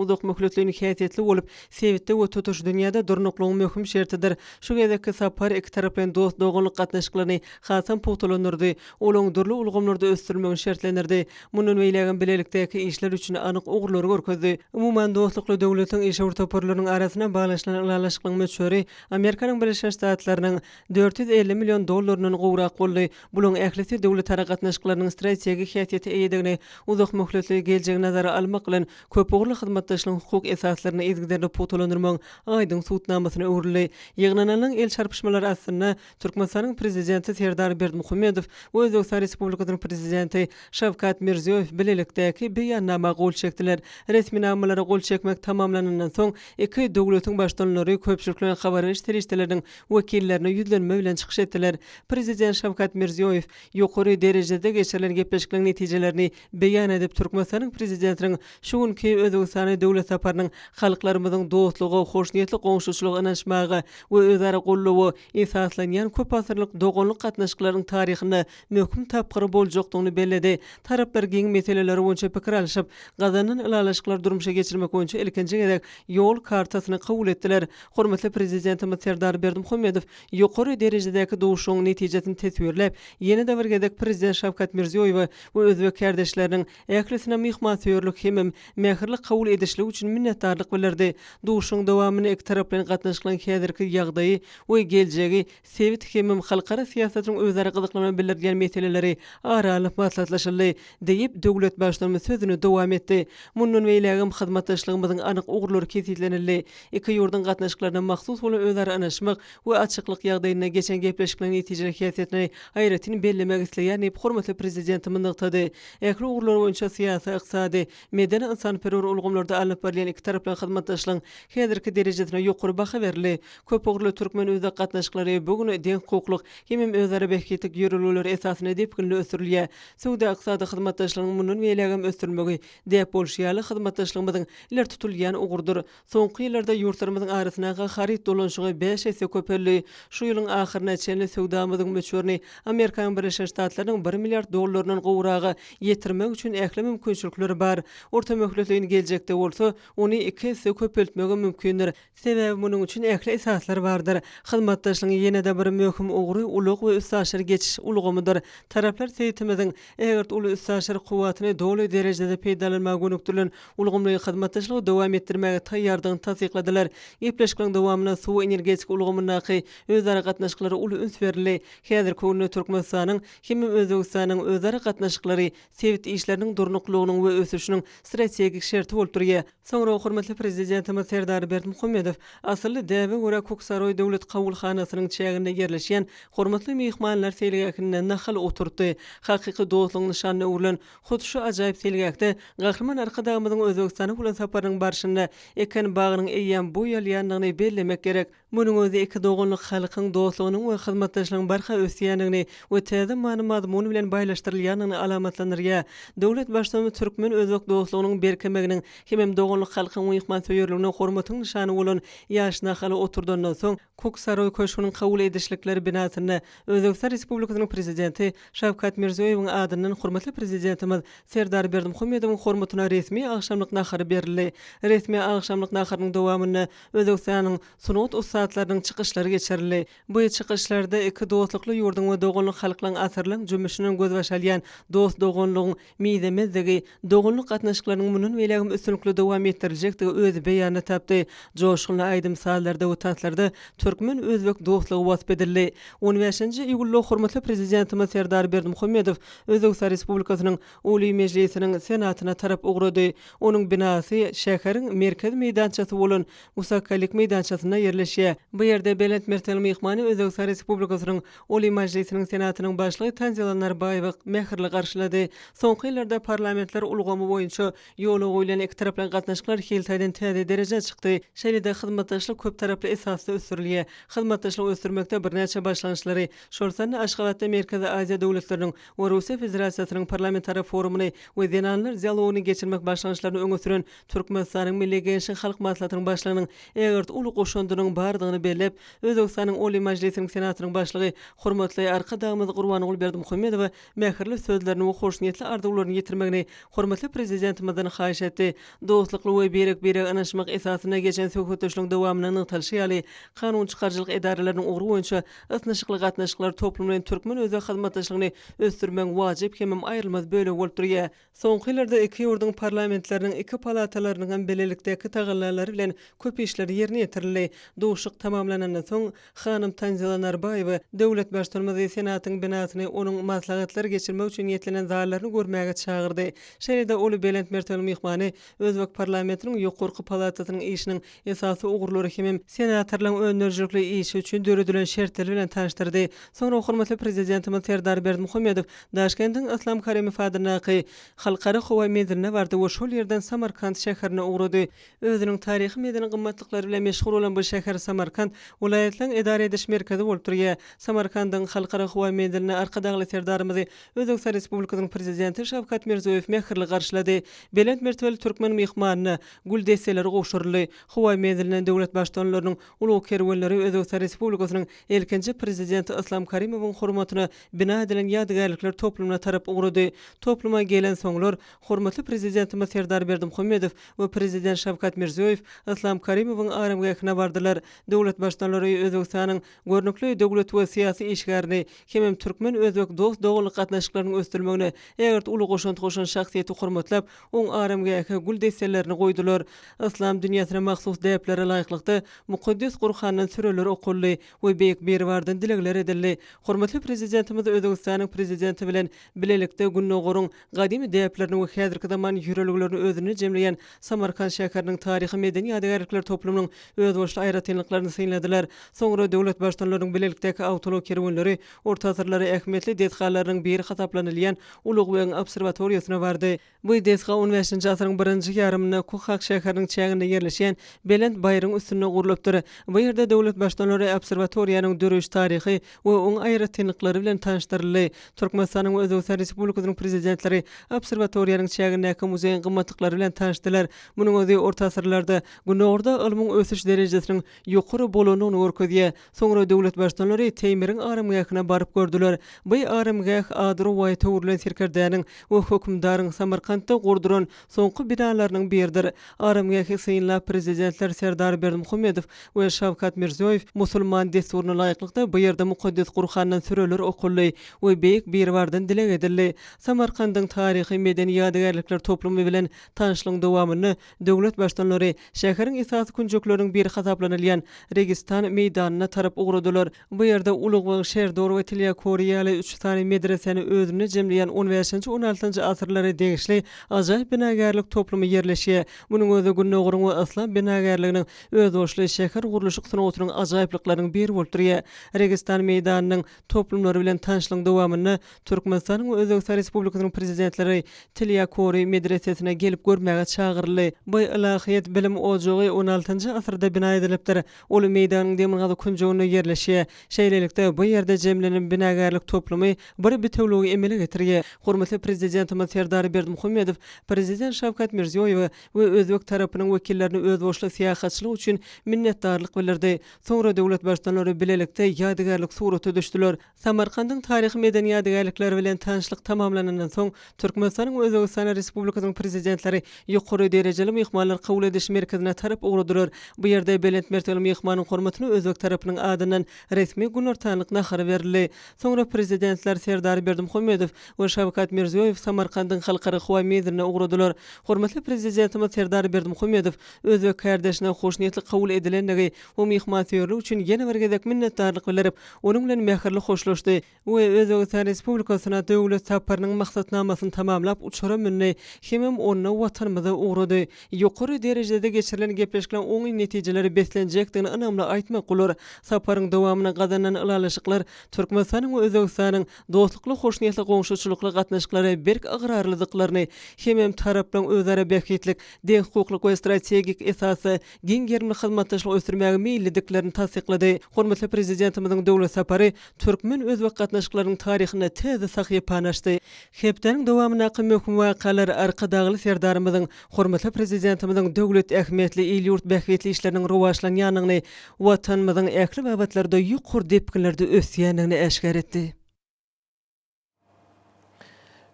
S2: uzak möhletleýin häsiýetli bolup, sebitde we tutuş dünýäde durnuklygyň möhüm şertidir. Şu gezekki sapar ikitaraplaýyn dost-doganlyk gatnaşyklaryny hasam pugtalandyrdy, olaryň dürli ulgamlarda ösdürilmegini şertlendirdi. Mundan beýlägem bilelikdäki işler üçin anyk ugurlary görkezdi. Umuman, dostlukly döwletiň işewür toparlarynyň arasynda baglaşylan ylalaşyklaryň möçberi Amerikanyň Birleşen Ştatlarynyň 450 million dollaryndan gowrak boldy. Bularyň ählisi döwletara gatnaşyklarynyň strategik häsiýete eýedigini, uzak möhletli geljegi nazara almak bilen, köpugurly hyzmatdaşlygyň hukuk esaslaryny yzygiderli pugtalandyrmagyň aýdyň subutnamasyna öwrüldi. Ýygnananlaryň el çarpyşmalary astynda Türkmenistanyň Prezidenti Serdar Berdimuhamedow we Özbegistan Respublikasynyň Prezidenti Şawkat Mirziýoýew bilelikdäki Beýannama gol çekdiler. Resminamalara gol çekmek tamamlanandan soň, iki döwletiň Baştutanlary köpçülikleýin habar beriş serişdeleriniň wekillerine ýüzlenme bilen çykyş etdiler. Prezident Şawkat Mirziýoýew ýokary derejede geçirilen gepleşikleriň netijelerini beýan edip, Türkmenistanyň Prezidentiniň şu günki Özbegistana döwlet saparynyň halklarymyzyň dostluga, hoşniýetli goňşuçylyga ynanyşmaga we özara goldawa esaslanýan köpasyrlyk doganlyk gatnaşyklarynyň taryhynda möhüm tapgyr boljakdygyny belledi. Taraplar giň meseleler boýunça pikir alşyp, gazanylan ylalaşyklary durmuşa geçirmek boýunça ilkinji gezek Ýol kartasyny kabul etdiler. Hormatly Prezidentimiz Serdar Berdimuhamedow ýokary derejedäki duşuşygyň netijesini teswirläp, ýene-de bir gezek Prezident Şawkat Mirziýoýewe we özbek kärdeşleriniň ählisine myhmansöýerlik hemem mähirli kabul edişligi üçin minnetdarlyk bildirdi. Duşuşygyň dowamynda ikitaraplaýyn gatnaşyklaryň häzirki ýagdaýy we geljegi, sebit hemem halkara syýasatynyň özara gyzyklanma bildirilýän meseleleri ara alnyp maslahatlaşyldy, diýip, döwlet Baştutanymyz sözüni dowam etdi. Mundan beýlägem hyzmatdaşlygymyzyň anyk ugurlary kesgitlenildi. Iki ýurduň gatnaşyklaryna mahsus bolan özara ynanyşmak we açyklyk ýagdaýynda geçen gepleşikleriň netijeli häsiýetini aýratyn bellemek isleýän diýip, hormatly Prezidentimiz nygtady. Ähli ugurlar boýunça syýasy, ykdysady, medeni-ynsanperwer ulgamlarda alnyp barylýan ikitaraplaýyn hyzmatdaşlygyň häzirki derejesine ýokary baha berildi. Köpugurly türkmen-özbek gatnaşyklary bu gün deňhukuklyk hemem özara bähbitlik ýörelgeleri esasynda depginli ösdürilýär. Söwda-ykdysady hyzmatdaşlygyň mundan beýlägem ösdürilmegi, däp bolşy ýaly, hyzmatdaşlygymyzyň ileri tutulýan ugrudyr. Soňky ýyllarda ýurtlarymyzyň arasyndaky haryt dolanyşygy bäş esse köpeldi. Şu ýylyň ahyryna çenli söwdamyzyň möçberini Amerikanyň Birleşen Ştatlarynyň bir milliard dollaryndan gowraga ýetirmek üçin ähli mümkinçilikler bar. Orta möhletleýin geljekde bolsa, ony iki esse köpeltmegem mümkindir. Sebäbi munuň üçin ähli esaslar bardyr. Hyzmatdaşlygyň ýene-de bir möhüm ugry ulag we üstaşyr geçiş ulgamydyr. Taraplar sebitimiziň ägirt uly üstaşyr kuwwatyny doly derejede peýdalanmaga gönükdirilen ulgamlaýyn hyzmatdaşlygy dowam etdirmäge taýýardygyny tassykladylar. Gepleşikleriň dowamynda suw-energetika ulgamyndaky özara gatnaşyklara uly üns berildi. Häzirki günde Türkmenistanyň hemem Özbegistanyň özara gatnaşyklary sebit işleriniň durnuklylygynyň we ösüşiniň strategik şerti bolup durýar. Soňra hormatly Prezidentimiz Serdar Berdimuhamedow asylly däbe görä Köksaroý döwlet kabulhanasynyň çäginde ýerleşýän hormatly myhmanlar seýilgähinde nahal oturtdy. Hakyky dostlugyň nyşanyna öwrülen hut şu ajaýyp seýilgähde Gahryman Arkadagymyzyň Özbegistana bolan saparynyň barşynda eken bagynyň eýýäm boý alýandygyny bellemek gerek. Munuň özi iki doganlyk halkyň dostlugynyň we hyzmatdaşlygyň barha ösýändigini we täze many-mazmun bilen baýlaşdyrylýandygyny alamatlandyrýar. Döwlet Baştutanymyz Türk. türkmen-özbek dostlugynyň berkemeginiň hemem doganlyk halkyň myhmansöýerligine hormatyň nyşany bolan ýaş nahaly oturdandan soň, Kuk-Saroý köşgüniň kabul edişlikler binasynda Özbegistan Respublikasynyň Prezidenti Şawkat Mirziýoýewiň adyndan hormatly Prezidentimiz Serdar Berdimuhamedowyň hormatyna resmi agşamlyk nahary berildi. Resmi agşamlyk naharynyň dowamynda Özbegistanyň sungat ussatlarynyň çykyşlary geçirildi. Bu çykyşlarda iki dostlukly ýurduň we doganlyk halklaryň asyrlaryň jümmüşinden gözbaş alýan dost-doganlygyň mizemezdigi, doganlyk gatnaşyklarynyň mundan beýlägem üstünlikli dowam etdiriljekdigi öz beýanyny tapdy. Joşgunly aýdym-sazlarda we tanslarda türkmen-özbek dostlugy wasp edildi. On bäşinji iýulda hormatly Prezidentimiz Serdar Berdimuhamedow Özbegistan Respublikasynyň Oliý Mejlisiniň Senatyna tarap ugrady. Onuň binasy şäheriň merkezi meýdançasy bolan Musakalik meýdançasynda ýerleşýär. Bu ýerde belent mertebeli myhmany Özbegistan Respublikasynyň Oliý Majlisiniň Senatynyň Başlygy Tanzila Narbaýewa mähirli garşylady. Soňky ýyllarda parlamentler ulgamy boýunça ýola goýlan ikitaraplaýyn gatnaşyklar hil taýdan täze derejä çykdy. Şeýle-de hyzmatdaşlyk köptaraply esasda ösdürilýär. Hyzmatdaşlygy ösdürmekde birnäçe başlangyçlary, şol sanda Aşgabatda Merkezi Aziýa döwletleriniň we Russiýa Federasiýasynyň parlamentara forumyny we zenanlar dialogyny geçirmek başlangyçlaryny öňe süren Türkmenistanyň Milli Geňeşiň Halk Maslahatynyň Başlygynyň ägirt uly goşandynyň bardygyny belläp, Özbegistanyň Oliý Majlisiniň Senatynyň Başlygy hormatly Arkadagymyz Gurbanguly Berdimuhamedowa mähirli sözlerini we hoşniýetli arzuwlaryny ýetirmegini hormatly Prezidentimizden haýyş etdi. Dostlukly we birek-birege ynanyşmak esasynda geçen söhbetdeşligiň dowamynda nygtalyşy ýaly, kanun çykaryjylyk edaralarynyň ugry boýunça ysnyşykly gatnaşyklar toplumlaýyn türkmen-özbek hyzmatdaşlygyny ösdürmegiň wajyp hemem aýrylmaz bölegi bolup durýar. Soňky ýyllarda iki ýurduň parlamentleriniň iki palatalarynyň hem bilelikdäki tagallalary bilen köp işler ýerine ýetirildi. Duşuşyk tamamlanandan soň, hanym Tanzila Narbaýewa döwlet Baştutanymyzy Senatyň binasyny, onuň maslahatlary geçirmek üçin niýetlenen zallaryny görmäge çagyrdy. Şeýle-de ol belent mertebeli myhmany özbek parlamentiniň ýokarky palatasynyň işiniň esasy ugurlary hemem senatorlaryň öndürijilikli işi üçin döredilen şertler bilen tanyşdyrdy. Soňra hormatly Prezidentimiz Serdar Berdimuhamedow Daşkendiň Yslam Karimow adyndaky Halkara howa menziline bardy we şol ýerden Samarkant şäherine ugrady. Özüniň taryhy-medeni gymmatlyklary bilen meşhur bolan bu şäher Samarkant welaýatlaryň edara ediş merkezi bolup durýar. Samarkandyň Halkara howa menziline Arkadagly Serdarymyzy Özbegistan Respublikasynyň Prezidenti Şawkat Mirziýoýew mähirli garşylady. Belent mertebeli türkmen myhmanyna gül desseleri gowşuryldy. Howa menzilinden döwlet Baştutanlarynyň ulag kerwenleri Özbegistan Respublikasynyň ilkinji Prezidenti Yslam Karimowyň hormatyna bina edilen ýadygärlikler toplumyna tarap ugrady. Topluma gelensoňlar, hormatly Prezidentimiz Serdar Berdimuhamedow we Prezident Şawkat Mirziýoýew Yslam Karimowyň aramgähine bardylar. Döwlet Baştutanlary Özbegistanyň görnükli döwlet we syýasy işgärini hemem türkmen-özbek dost-doganlyk gatnaşyklarynyň ösdürilmegine ägirt uly goşant goşan şahsyýeti hormatlap, oň aramgähe gül desselerini goýdular. Yslam dünýäsine mahsus däplere laýyklykda, mukaddes Gurhandan süreler okaldy we Beýik Biribardan dilegler edildi. Hormatly Prezidentimiz Özbegistanyň Prezidenti bilen bilelikde Gündogaryň gadymy däplerini we häzirki zaman ýörelgelerini özünde jemleýän Samarkant şäheriniň taryhy-medeni ýadygärlikler toplumynyň özboluşly aýratynlyklaryny synladylar. Soňra döwlet Baştutanlarynyň bilelikdäki awtoulag kerwenleri orta asyrlara ähmiýetli desgalarynyň biri hasaplanylýan Ulugbegiň obserwatoriýasyna bardy. Bu desga on bäşinji asyryň birinji ýarymynda Kuhak şäheriniň çäginde ýerleşýän belent baýryň üstünde gurlupdyr. Bu ýerde döwlet Baştutanlary obserwatoriýanyň döreýiş taryhy we oň aýratynlyklary bilen tanyşdyryldy. Türkmenistanyň we Özbegistan Respublikasynyň Prezidentleri obserwatoriýanyň çägindäki muzeýiň gymmatlyklary bilen tanyşdylar. Munuň özi orta asyrlarda Gündogarda ylmyň ösüş derejesiniň ýokary bolandygyny görkezýär. Soňra döwlet Baştutanlary Teýmiriň aramgähine baryp gördüler. Bu aramgäh ady rowaýata öwrülen serkerdäniň we hökümdaryň Samarkantda gurduran soňky binalarynyň biridir. Aramgähi synlap Prezidentler Serdar Berdimuhamedow we Şawkat Mirziýoýew musulman dessuryna laýyklykda bu ýerde mukaddes Gurhandan süreler okaldy we Beýik Biribardan dileg edildi. Samarkandyň taryhy-medeni ýadygärlikler toplumy bilen tanyşlygyň dowamynda Döwlet Baştutanlary şäheriň esasy künjekleriniň biri hasaplanylýan Registan meýdanyna tarap ugradylar. Bu ýerde Ulugbeg, Şerdor we Tilýakori ýaly üç sany medresäni özünde jemleýän on bäşinji, on altynjy asyrlara degişli ajaýyp binagärlik toplumy ýerleşýär. Munuň özi Gündogaryň we yslam binagärliginiň özboluşly şähergurluşyk sungatynyň ajaýyplyklarynyň biri bolup durýar. Registan meýdanynyň toplumlary bilen tanyşlygyň dowamynda Türkmenistanyň we Özbegistan Respublikasynyň Prezidentleri Tilýakori medresesine gelip görmäge çagyryldy. Bu ylahyýet bilim ojagy on altynjy asyrda bina edilipdir. Ol meýdanyň demirgazyk künjeginde ýerleşýär. Şeýlelikde, bu ýerde jemlenen binagärlik toplumy bir bitewüligi emele getirýär. Hormatly Prezidentimiz Serdar. Serdar Berdimuhamedow Prezident Şawkat Mirziýoýewe we özbek tarapynyň wekillerine özboluşly syýahatçylyk üçin minnetdarlyk bildirdi. Soňra döwlet Baştutanlary bilelikde ýadygärlik surata düşdüler. Samarkandyň taryhy-medeni ýadygärlikleri bilen tanyşlyk tamamlanandan soň, Türkmenistanyň we Özbegistanyň Respublikasynyň Prezidentleri ýokary derejeli myhmanlar kabul ediş merkezine tarap ugradylar. Bu ýerde belent mertebeli myhmanyň hormatyna özbek tarapynyň adyndan resmi günortanlyk nahary berildi. Soňra Prezidentler Serdar Berdimuhamedow we Şawkat Mirziýoýew Samarkandyň Halkara howa menziline ugradylar. Hormatly Prezidentimiz Serdar Berdimuhamedow özbek kärdeşine hoşniýetli kabul edilendigi we myhmansöýerligi üçin ýene bir gezek minnetdarlyk bildirip, onuň bilen mähirli hoşlaşdy we Özbegistan Respublikasyna döwlet saparynyň maksatnamasyny tamamlap uçara mündi hemem onda Watanymyza ugrady. Ýokary derejede geçirilen gepleşikleriň oňyn netijelere beslenjekdigini ynamly aýtmak bolar. Saparyň dowamynda gazanylan ylalaşyklar Türkmenistanyň we Özbegistanyň dostlukly, hoşniýetli goňşuçylykly gatnaşyklara berk ygrarlydyklaryny hemem taraplaryň özara bähbitlik, deňhukuklyk we strategik esasda giň gerimli hyzmatdaşlygy ösdürmäge meýillidiklerini tassyklady. Hormatly Prezidentimiziň döwlet sapary türkmen-özbek gatnaşyklarynyň taryhynda täze sahypany açdy. Hepdäniň dowamyndaky möhüm wakalar Arkadagly Serdarymyzyň, hormatly Prezidentimiziň döwlet ähmiýetli, il-ýurt bähbitli işleriniň rowaçlanýandygyny, Watanymyzyň ähli babatlarda ýokary depginlerde ösýändigini äşgär etdi.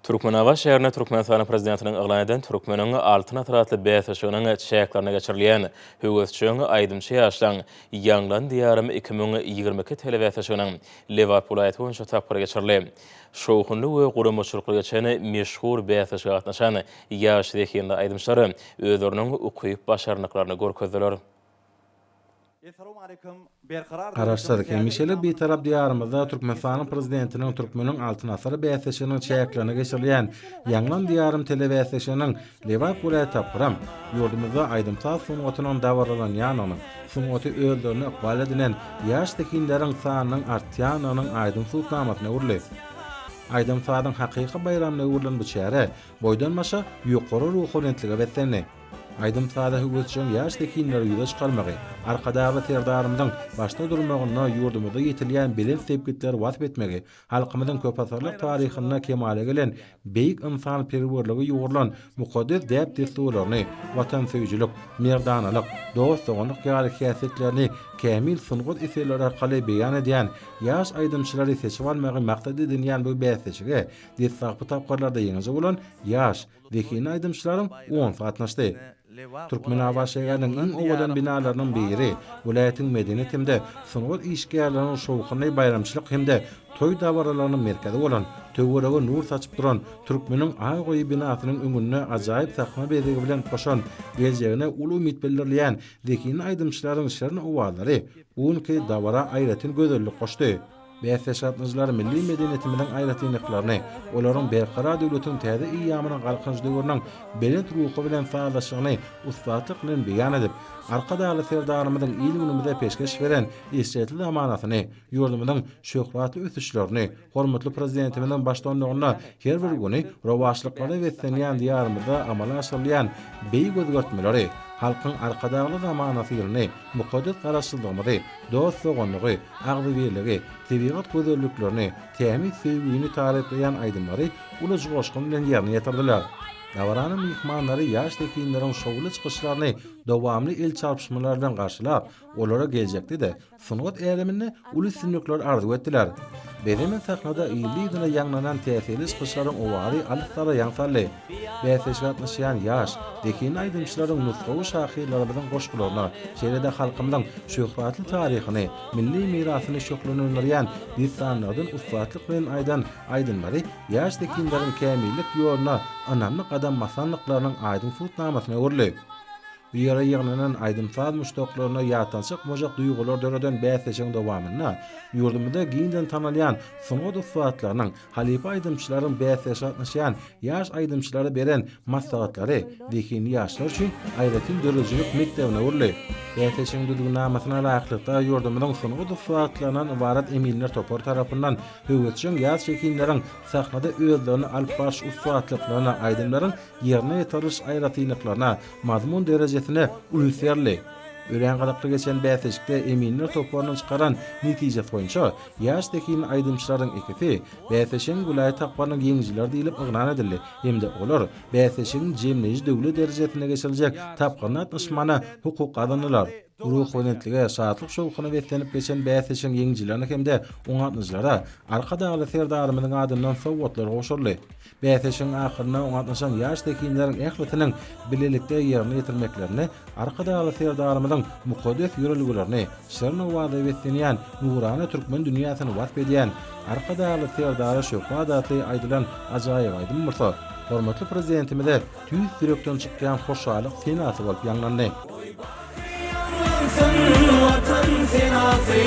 S1: Türkmenabat şäherinde Türkmenistanyň Prezidentiniň yglan eden Türkmeniň Altyn asyry atly bäsleşiginiň çäklerinde geçirilýän höwesjeň aýdymçy ýaşlaň Ýaňlan Diýarym 2022 telebäsleşiginiň Lebap welaýaty boýunça tapgyry geçirildi. Şowhunly we guramaçylykly geçen meşhur bäsleşige gatnaşan ýaş zehinli aýdymçylar özleriniň ukyp-başarnyklaryny görkezdiler.
S3: Garaşsyz, hemişelik Bitarap Diýarymyzda Türkmenistanyň Prezidentiniň Türkmeniň Altyn asyry bäsleşiginiň çäklerinde geçirilýän Ýaňlan Diýarym telebäsleşiginiň Lebap welaýat tapgyram ýurdumyzda aýdym-saz sungatynyň dabaralanýandygynyň, sungaty özlerine ykbal edinen ýaş zehinleriň sanynyň artýandygynyň aýdyň subutnamasyna öwrüldi. Aýdym-sazyň hakyky baýramyna öwrülen bu çäre boýdan-başa ýokary ruhubelentlige beslendi. Aýdym-saza höwesjeň ýaş zehinleri ýüze çykarmagy, Arkadagly Serdarymyzyň başda durmagynda ýurdumyzda ýetilýän belent sepgitleri wasp etmegi, halkymyzyň köpasyrlyk taryhynda kemala gelen beýik ynsanperwerlige ýugrulan mukaddes däp-dessurlaryny, watansöýüjilik, merdanalyk, dost-doganlyk ýaly häsiýetlerini kämil sungat eserleri arkaly beýan edýän ýaş aýdymçylary seçip almagy maksat edinýän bu bäsleşige deslapky tapgyrlarda ýeňiji bolan ýaş Zehinli aýdymçylaryň onsy gatnaşdy. Türkmenabat şäheriniň iň owadan binalarynyň biri, welaýatyň medeniýet hem-de sungat işgärleriniň şowhunly baýramçylyk hem-de toý dabaralarynyň merkezi bolan, töwerege nur saçyp duran Türkmeniň Aý goýy binasynyň öňünde ajaýyp sahna bezegi bilen goşan, geljegine uly umyt bildirilýän zehinli aýdymçylaryň şirin owazlary bu günki dabara aýratyn gözellik goşdy. Bäsdeş gatnaşyjylar milli medeniýetimiziň aýratynlyklaryny, olaryň Berkarar döwletiň täze eýýamynyň Galkynyş döwrüniň belent ruhy bilen sazlaşygyny ussatlyk bilen beýan edip, Arkadagly Serdarymyzyň il-günümize peşgeş beren eşretli zamanasyny, ýurdumyzyň şöhratly ösüşlerini, hormatly Prezidentimiziň baştutanlygynda her bir güni rowaçlyklara beslenýän Diýarymyzda amala aşyrylýan beýik özgertmeleri, Halkyň Arkadagly zamanasy ýylyny, mukaddes Garaşsyzlygymyzy, dost-doganlygy, agzybirligi, tebigat gözelliklerini, tämiz söýgüni taryplaýan aýdymlary uly joşgun bilen ýerine ýetirdiler. Dabaranyň myhmanlary ýaş zehinleriň şowly çykyşlaryny dowamly el çarpyşmalar bilen garşylap, olara geljekde-de sungat äleminde uly üstünlikler arzuw etdiler. Bezemen sahnada yzly-yzyna ýaňlanan täsirli çykyşlaryň owazy alyslara ýaň saldy. Bäsleşige gatnaşýan ýaş, zehinli aýdymçylaryň nusgawy şahyrlarymyzyň goşgularyna, şeýle-de halkymyzyň şöhratly taryhyny, milli mirasyny şöhlelendirýän dessanlardan ussatlyk bilen aýdan aýdymlary ýaş zehinleriň kämillik ýoluna ynamly gadam basandyklarynyň aýdyň subutnamasyna öwrüldi. Bu ýere ýygnanan aýdym-saz muşdaklaryna ýatdan çykmajak duýgular döreden bäsleşigiň dowamynda ýurdumyzda giňden tanalýan sungat ussatlarynyň, halypa aýdymçylaryň bäsleşige gatnaşýan ýaş aýdymçylara beren maslahatlary zehinli ýaşlar üçin aýratyn döredijilik mekdebine öwrüldi. Bäsleşigiň düzgünnamasyna laýyklykda, ýurdumyzyň sungat ussatlaryndan ybarat eminler topary tarapyndan höwesjeň ýaş zehinleriň sahnada özlerini alyp baryş ussatlyklaryna, aýdymlaryň ýerine ýetiriliş aýratynlyklaryna, mazmun derejesine üns berildi. Örän gyzykly geçen bäsleşikde eminler toparynyň çykaran netijesi boýunça ýaş zehinli aýdymçylaryň ikisi bäsleşigiň welaýat tapgyrynyň ýeňijileri diýlip yglan edildi hem-de olar bäsleşigiň jemleýji döwlet derejesinde geçiriljek tapgyryna gatnaşmana hukuk gazandylar. Ruhubelentlige, şatlyk-şowhuna beslenip geçen bäsleşigiň ýeňijilerine hem-de oňa gatnaşyjylara Arkadagly Serdarymyzyň adyndan sowgatlar gowşuryldy. Bäsleşigiň ahyrynda oňa gatnaşan ýaş zehinleriň ählisiniň bilelikde ýerine ýetirmeklerinde Arkadagly Serdarymyzyň mukaddes ýörelgelerini, şirin owaza beslenýän nurana türkmen dünýäsini wasp edýän Arkadagly Serdara şöhrat atly aýdylan ajaýyp aýdym bolsa, hormatly Prezidentimize tüýs ýürekden çykýan hoşallyk senasy bolup ýaňlandy.
S4: Ýaňlansyn Watan senasy,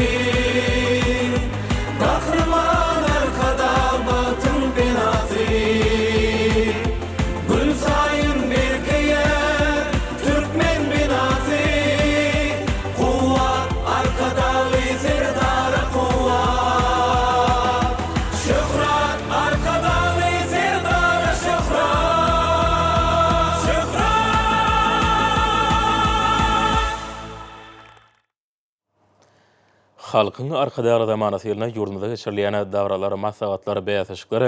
S4: Gahryman Arkadag bagtyň penasy. Günsaýyn berkeýär türkmen binasy, Kuwwat Arkadagly Serdara kuwwat. Şöhrat Arkadagly Serdara şöhrat! Şöhrat!
S1: Halkyň Arkadagly zamanasy ýylynda ýurdumyzda geçirilýän dabaralar, maslahatlar, bäsleşikler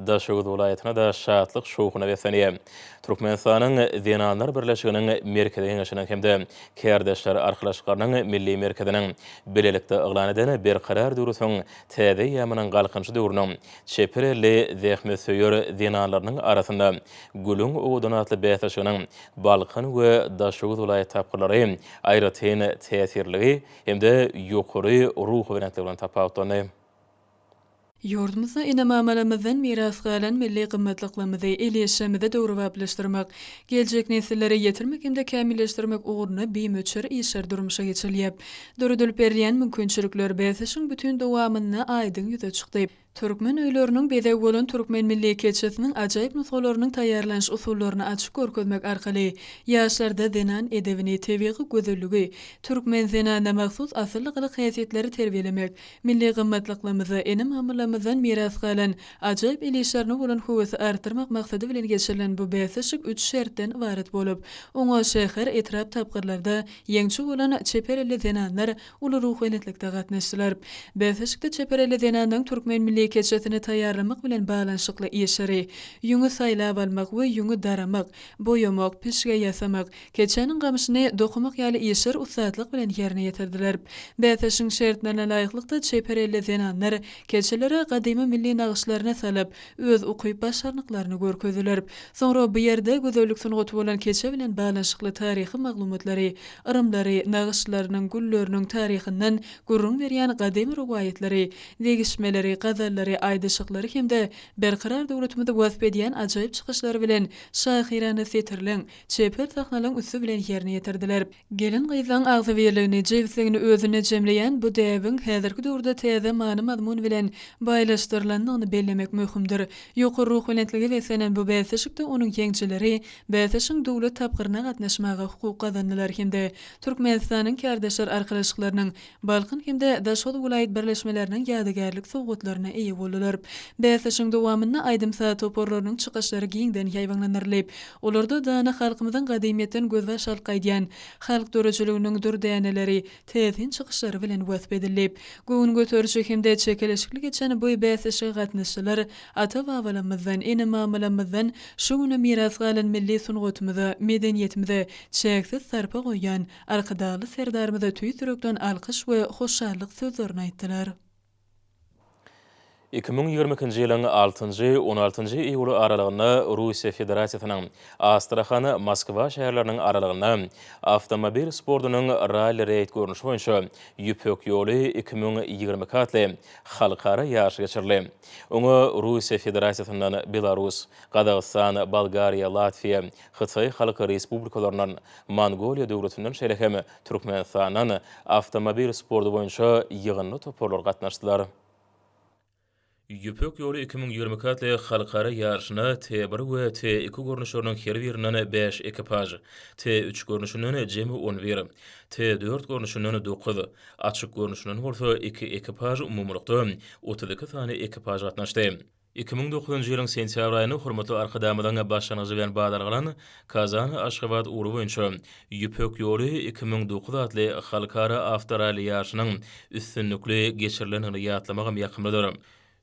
S1: Daşoguz welaýatynda-da şatlyk-şowhuna beslenýär. Türkmenistanyň Zenanlar birleşiginiň Merkezi Geňeşiniň hem-de Kärdeşler arkalaşyklarynyň Milli merkeziniň bilelikde yglan eden Berkarar döwletiň Täze eýýamynyň Galkynyşy döwrüniň çeper elli zähmetsöýer zenanlarynyň arasynda Gülüň owadan atly bäsleşiginiň Balkan we Daşoguz welaýat tapgyrlary aýratyn täsirliligi hem-de ýokary ruhubelentligi bilen tapawutlandy.
S2: Ýurdumyzda ene-mamalarymyzdan miras galan milli gymmatlyklarymyzy, el işlerimizi döwrebaplaşdyrmak, geljek nesillere ýetirmek hem-de kämilleşdirmek ugrunda bimöçber işler durmuşa geçirilýär. Döredilip berilýän mümkinçilikler bäsleşigiň bütin dowamynda aýdyň ýüze çykdy. Türkmen öýleriniň bezegi bolan türkmen milli keçesiniň ajaýyp nusgalarynyň taýýarlanyş usullaryny açyp görkezmek arkaly ýaşlarda zenan edebini, tebigy gözelligi, türkmen zenanyna mahsus asylly gylyk-häsiýetleri terbiýelemek, milli gymmatlyklarymyza, ene-mamalarymyzdan miras galan ajaýyp el işlerine bolan höwesi artdyrmak maksady bilen geçirilen bu bäsleşik üç şertden ybarat bolup, oňa şäher, etrap tapgyrlarda Ýeňçi bolan çeper elli zenanlar uly ruhubelentlikde gatnaşdylar. Bäsleşikde çeper elli zenanlaryň türkmen milli keçesini taýýarlamak bilen baglanyşykly işleri, ýüňi saýlap almak we ýüňi daramak, boýamak, pişge ýasamak, keçäniň gamyşyny dokamak ýaly işler ussatlyk bilen ýerine ýetirdiler. Bäsleşigiň şertlerine laýyklykda çeper elli zenanlar keçelere gadymy milli nagyşlaryny salyp, öz ukyp-başarnyklaryny görkezdiler. Soňra bu ýerde gözellik sungaty bolan keçe bilen baglanyşykly taryhy maglumatlary, yrymlary, nagyşlarynyň, gülleriniň taryhyndan gürrüň berýän gadymy rowaýatlary, degişmeleri, gazallary, aýdyşyklary hem-de Berkarar döwletimizi wasp edýän ajaýyp çykyşlary bilen şahyrana setirleň, çeper sahnalaryň üsti bilen ýerine ýetirdiler. Gelin-gyzlaryň agzybirligini, jebisligini özünde jemleýän bu däbiň häzirki döwürde täze many-mazmun bilen baýlaşdyrylandygyny bellemek möhümdir. Ýokary ruhubelentlige beslenen bu bäsleşikde onuň ýeňijileri bäsleşigiň döwlet tapgyryna gatnaşmaga hukuk gazandylar hem-de Türkmenistanyň Kärdeşler arkalaşyklarynyň Balkan hem-de Daşoguz welaýat birleşmeleriniň ýadygärlik sowgatlaryna eýe boldular. Bäsleşigiň dowamynda aýdym-saz toparlarynyň çykyşlary giňden ýaýbaňlandyrylyp, olarda dana halkymyzyň gadymyýetden gözbaş alyp gaýdýan halk döredijiliginiň dürdäneleri täsin çykyşlary bilen wasp edildi. Göwün göteriji hem-de çekeleşikli geçen bu bäsleşige gatnaşyjylar ata-babalarymyzdan, ene-mamalarymyzdan şu güne miras galan milli sungatymyza, medeniýetimize çäksiz sarpa goýýan Arkadagly Serdarymyza tüýs ýürekden alkyş we hoşallyk sözlerini aýtdylar.
S1: 2022-nji ýylyň altynjy, on altynjy iýuly aralygynda Russiýa Federasiýasynyň Astrahan, Moskwa şäherleriniň aralygynda awtomobil sportunyň ralli-reýd görnüşi boýunça Ýüpek ýoly 2022 atly halkara ýaryşy geçirildi. Oňa Russiýa Federasiýasyndan Belarus, Gazagystan, Bolgariýa, Latwiýa, Hytaý Halk Respublikalaryndan, Mongoliýa döwletinden şeýle hem Türkmenistandan awtomobil sporty boýunça ýygyndy toparlar gatnaşdylar. Ýüpek ýoly 2022 atly halkara ýaryşyna T bir we T iki görnüşleriniň her birinden bäş ekipaž, T üç görnüşinden jemi on bir, T dört görnüşinden dokuz, açyk görnüşinden bolsa iki ekipaž umumylykda 32 sany ekipaž gatnaşdy. 2009-njy ýylyň sentýabr aýynda hormatly Arkadagymyzyň başlangyjy bilen badalga alan Kazan-Aşgabat ugry boýunça Ýüpek ýoly 2009 atly halkara awtoralli ýaryşynyň üstünlikli geçirilendigini ýatlamagam ýakymlydyr.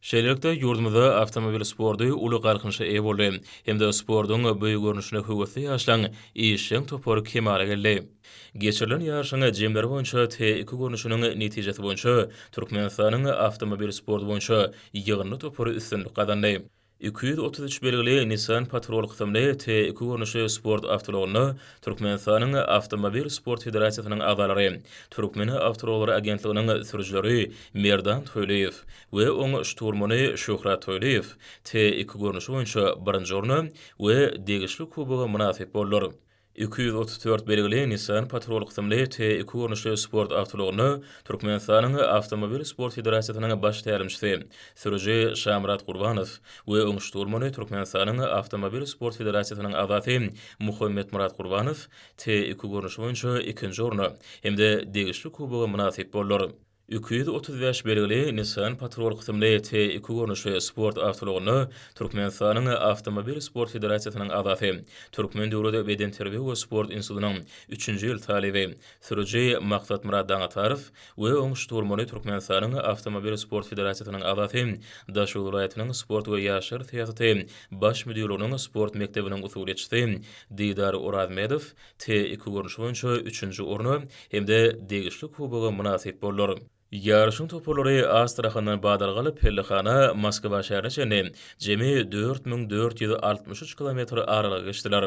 S1: Şeýlelikde, ýurdumyzda awtomobil sporty uly galkynyşa eýe boldy hem-de sportuň bu görnüşine höwesli ýaşlaryň işjeň topary kemala geldi. Geçirilen ýaryşyň jemleri boýunça T-iki görnüşiniň netijesi boýunça Türkmenistanyň awtomobil sporty boýunça ýygyndy topary üstünlik gazandy. 233 belgili Nissan Patrol kysymly T-iki görnüşli sport awtoulagynda Türkmenistanyň Awtomobil sport federasiýasynyň agzalary, Türkmen awtoulaglary agentliginiň sürüjileri Merdan Toýlyýew we oň şturmany Şöhrat Toýlyýew T-iki görnüşi boýunça birinji orna we degişli kuboga mynasyp boldular. 234 belgili Nissan Patrol kysymly T-iki görnüşli sport awtoulagynda Türkmenistanyň Awtomobil sport federasiýasynyň baş tälimçisi, sürüji Şamyrat Gurbanow we oň şturmany Türkmenistanyň Awtomobil sport federasiýasynyň agzasy Muhammetmyrat Gurbanow T-iki görnüşi boýunça ikinji orna hem-de degişli kuboga mynasyp boldular. 235 belgili Nissan Patrol kysymly T-iki görnüşli sport awtoulagynda Türkmenistanyň Awtomobil sport federasiýasynyň agzasy, Türkmen döwlet bedenterbiýe we sport institutynyň üçünji ýyl talyby, sürüji Maksatmyrat Daňatarow we oň şturmany Türkmenistanyň Awtomobil sport federasiýasynyň agzasy, Daşoguz welaýatynyň sport we ýaşlar syýasaty Baş müdirliginiň sport mekdebiniň usulyýetçisi Didar Orazmedow T-iki görnüşi boýunça üçünji orna hem-de degişli kuboga mynasyp boldular. Ýaryşyň toparlary Astrahandan badalga alyp, pellehana Moskwa şäherine çenli jemi 4463 kilometr aralygy geçdiler.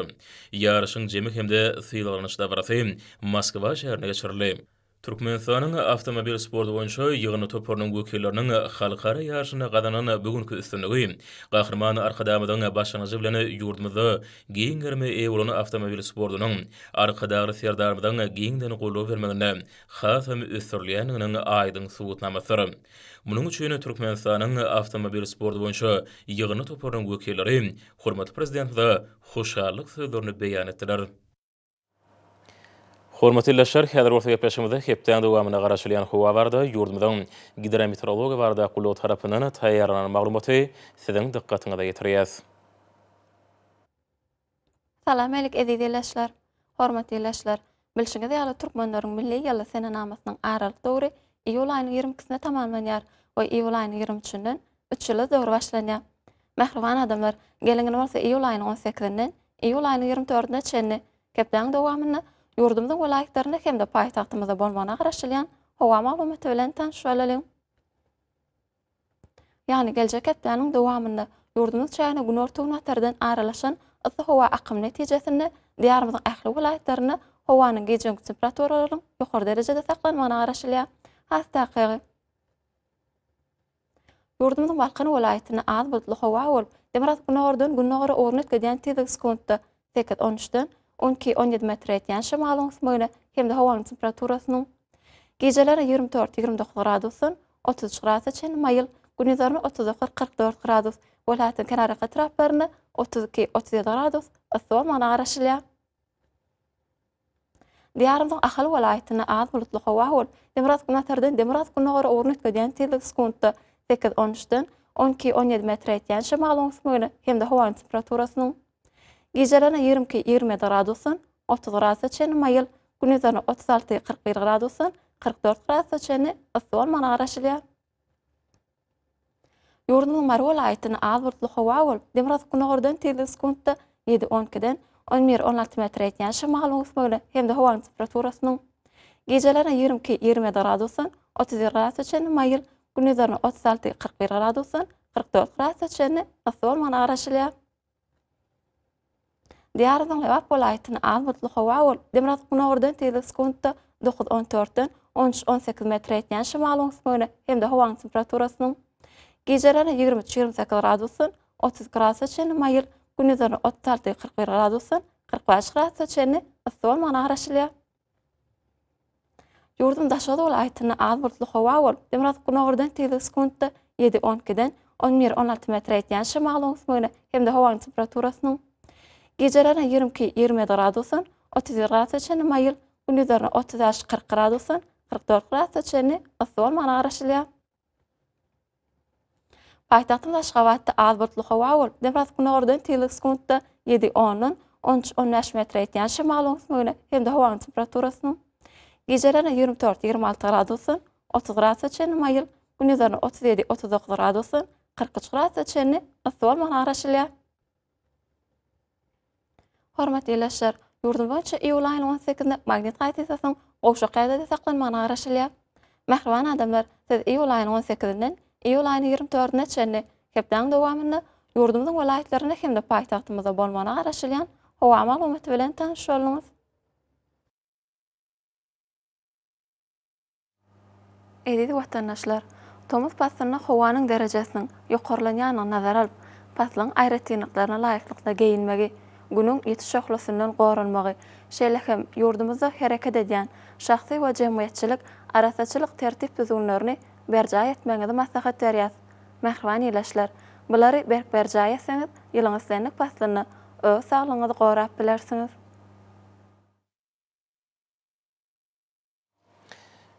S1: Ýaryşyň jemi hem-de sylaglanyş dabarasy Moskwa şäherinde geçirildi. Türkmenistanyň awtomobil sporty boýunça ýygyndy toparynyň wekilleriniň halkara ýaryşynda gazanan bu günki üstünligi Gahryman Arkadagymyzyň başlangyjy bilen ýurdumyzda giň gerime eýe bolan awtomobil sportunyň Arkadagly Serdarymyzyň giňden goldaw bermeginde hasam ösdürilýändiginiň aýdyň subutnamasydyr. Munuň üçin Türkmenistanyň awtomobil sporty boýunça ýygyndy toparynyň wekilleri hormatly Prezidentimize hoşallyk sözlerini beýan etdiler. Hormatly ildeşler, häzir bolsa gepleşigimizde hepdäň dowamynda garaşylýan howa barada ýurdumyzyň Gidrometeorologiýa baradaky gullugy tarapyndan taýýarlanan maglumaty siziň dykgatyňyza ýetirýäs.
S5: Salam älik eziz ildeşler! Hormatly ildeşler! Bilşiňiz ýaly türkmenleriň milli ýyly senenamasynyň aralyk döwri iýul aýynyň ýigrimi ikisinde tamamlanýar we iýul aýynyň ýigrimi üçünden üç ýyly döwri başlanýar. Mähriban adamlar, geliň indi bolsa iýul aýynyň on sekizinden iýul aýynyň ýigrimi dördüne çenli hepdäniň dowamynda ýurdumyzyň welaýatlarynda hem-de paýtagtymyzda bolmagyna garaşylýan howa maglumaty bilen tanyş bolalyň. Ýagny geljek hepdäniň dowamynda ýurdumyz çägine günorta-günbatardan aralaşan yssy howa akymy netijesinde Diýarymyzyň ähli welaýatlarynda howanyň gije-gündüz temperaturalarynyň ýokary derejede saklanmagyna garaşylýar. Has takygy, Ýurdumyzyň Balkan welaýatynda az bulutly howa bolup, demirgazyk-gündogardan gündogara ugruny üýtgedýän tizligi sekuntda sekiz, on üçden on iki, on ýedi metre ýetýän şemalyň ösmegine hem-de howanyň temperaturasynyň gijelerine 24, 29 gradusdan 33 gradusa çenli maýyl, gündizlerine 39, 44 gradus, welaýatyň kenarýaka etraplarynda 32, 37 gradus yssy bolmagyna garaşylýar. Diýarymyzyň Ahal welaýatynda az bulutly howa bolup, demirgazyk-günbatardan demirgazyk-gündogara ugruny üýtgedýän tizligi sekuntda sekiz, on üçden on iki, on ýedi metre ýetýän şemalyň ösmegine hem-de howanyň temperaturasynyň gijelerine 22, 27 gradusdan 30 gradusa çenli maýyl, gündizlerine 36, 41 gradusdan 44 gradusa çenli yssy bolmagyna garaşylýar. Ýurdumyzyň Mary welaýatynda az bulutly howa bolup, demirgazyk-günordan tizligi sekuntda ýedi, on ikiden on bir, on alty metre ýetýän şemalyň ösmegine hem-de howanyň temperaturasynyň gijelerine 22, 27 gradusdan 31 gradusa çenli maýyl, gündizlerine 36, 41 gradusdan 44 gradusa çenli yssy bolmagyna garaşylýar. Diýarymyzyň Lebap welaýatynda az bulutly howa bolup, demirgazyk-günordan tizligi sekuntda dokuz, on dörtden on üç, on sekiz metre ýetýän şemalyň ösmegine hem-de howanyň temperaturasynyň gijelerine 23, 28 gradusdan 30 gradusa çenli maýyl, gündizlerine 36, 41 gradusdan 45 gradusa çenli yssy bolmagyna garaşylýar. Ýurduň Daşoguz welaýatynda az bulutly howa bolup, demirgazyk-günordan tizligi sekuntda ýedi, on ikiden on bir, on alty metre ýetýän şemalyň ösmegine hem-de howanyň temperaturasynyň gijelerine 22, 27 gradusdan 31 gradusa çenli maýyl, gündizlerine 35, 40 gradusdan 44 gradusa çenli yssy bolmagyna garaşylýar. Paýtagtymyz Aşgabatda az bulutly howa bolup, demirgazyk-günordan tizligi sekuntda ýedi ondan on üç, on bäş metre ýetýän şemalyň ösmegine hem-de howanyň temperaturasynyň gijelerine 24, 26 gradusdan 30 gradusa çenli maýyl, gündizlerine 37, 39 gradusdan 43 gradusa çenli yssy bolmagyna garaşylýar. Hormatly ildeşler, ýurdumyz boýunça iýul aýynyň on sekizinde magnit hadysasynyň gowşak ýagdaýda saklanmagyna garaşylýar. Mähriban adamlar, siz iýul aýynyň on sekizinden iýul aýynyň 24 dördüne çenli hepdäniň dowamynda ýurdumyzyň welaýatlarynda hem-de paýtagtymyzda bolmagyna garaşylýan howa maglumaty bilen tanyş bolduňyz. Eziz watandaşlar! Tomus paslynda howanyň derejesiniň ýokarlanýandygyny nazara alyp, paslyň aýratynlyklaryna laýyklykda geýinmegi, Günüň ýiti şöhlesinden goranmagy, şeýle hem ýurdumyzda hereket edýän şahsy we jemgyýetçilik arassaçylyk tertip-düzgünlerini berjaý etmegiňizi maslahat berýäs. Mähriban ildeşler! Bulary berk berjaý etseňiz, ýylyň islendik paslynda öz saglygyňyzy gorap bilersiňiz.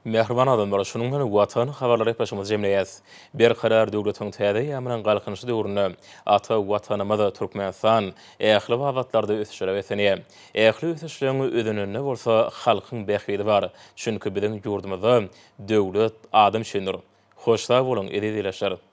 S1: Mähriban adamlar, şunuň bilen Watan habarlary gepleşigimizi jemleýäs. Berkarar döwletiň täze eýýamynyň Galkynyşy döwründe ata Watanymyz Türkmenistan ähli babatlarda ösüşlere beslenýär. Ähli ösüşleriň özeninde bolsa halkyň bähbidi bar. Çünki biziň ýurdumyzda döwlet adam üçindir. Hoş sag boluň, eziz ildeşler!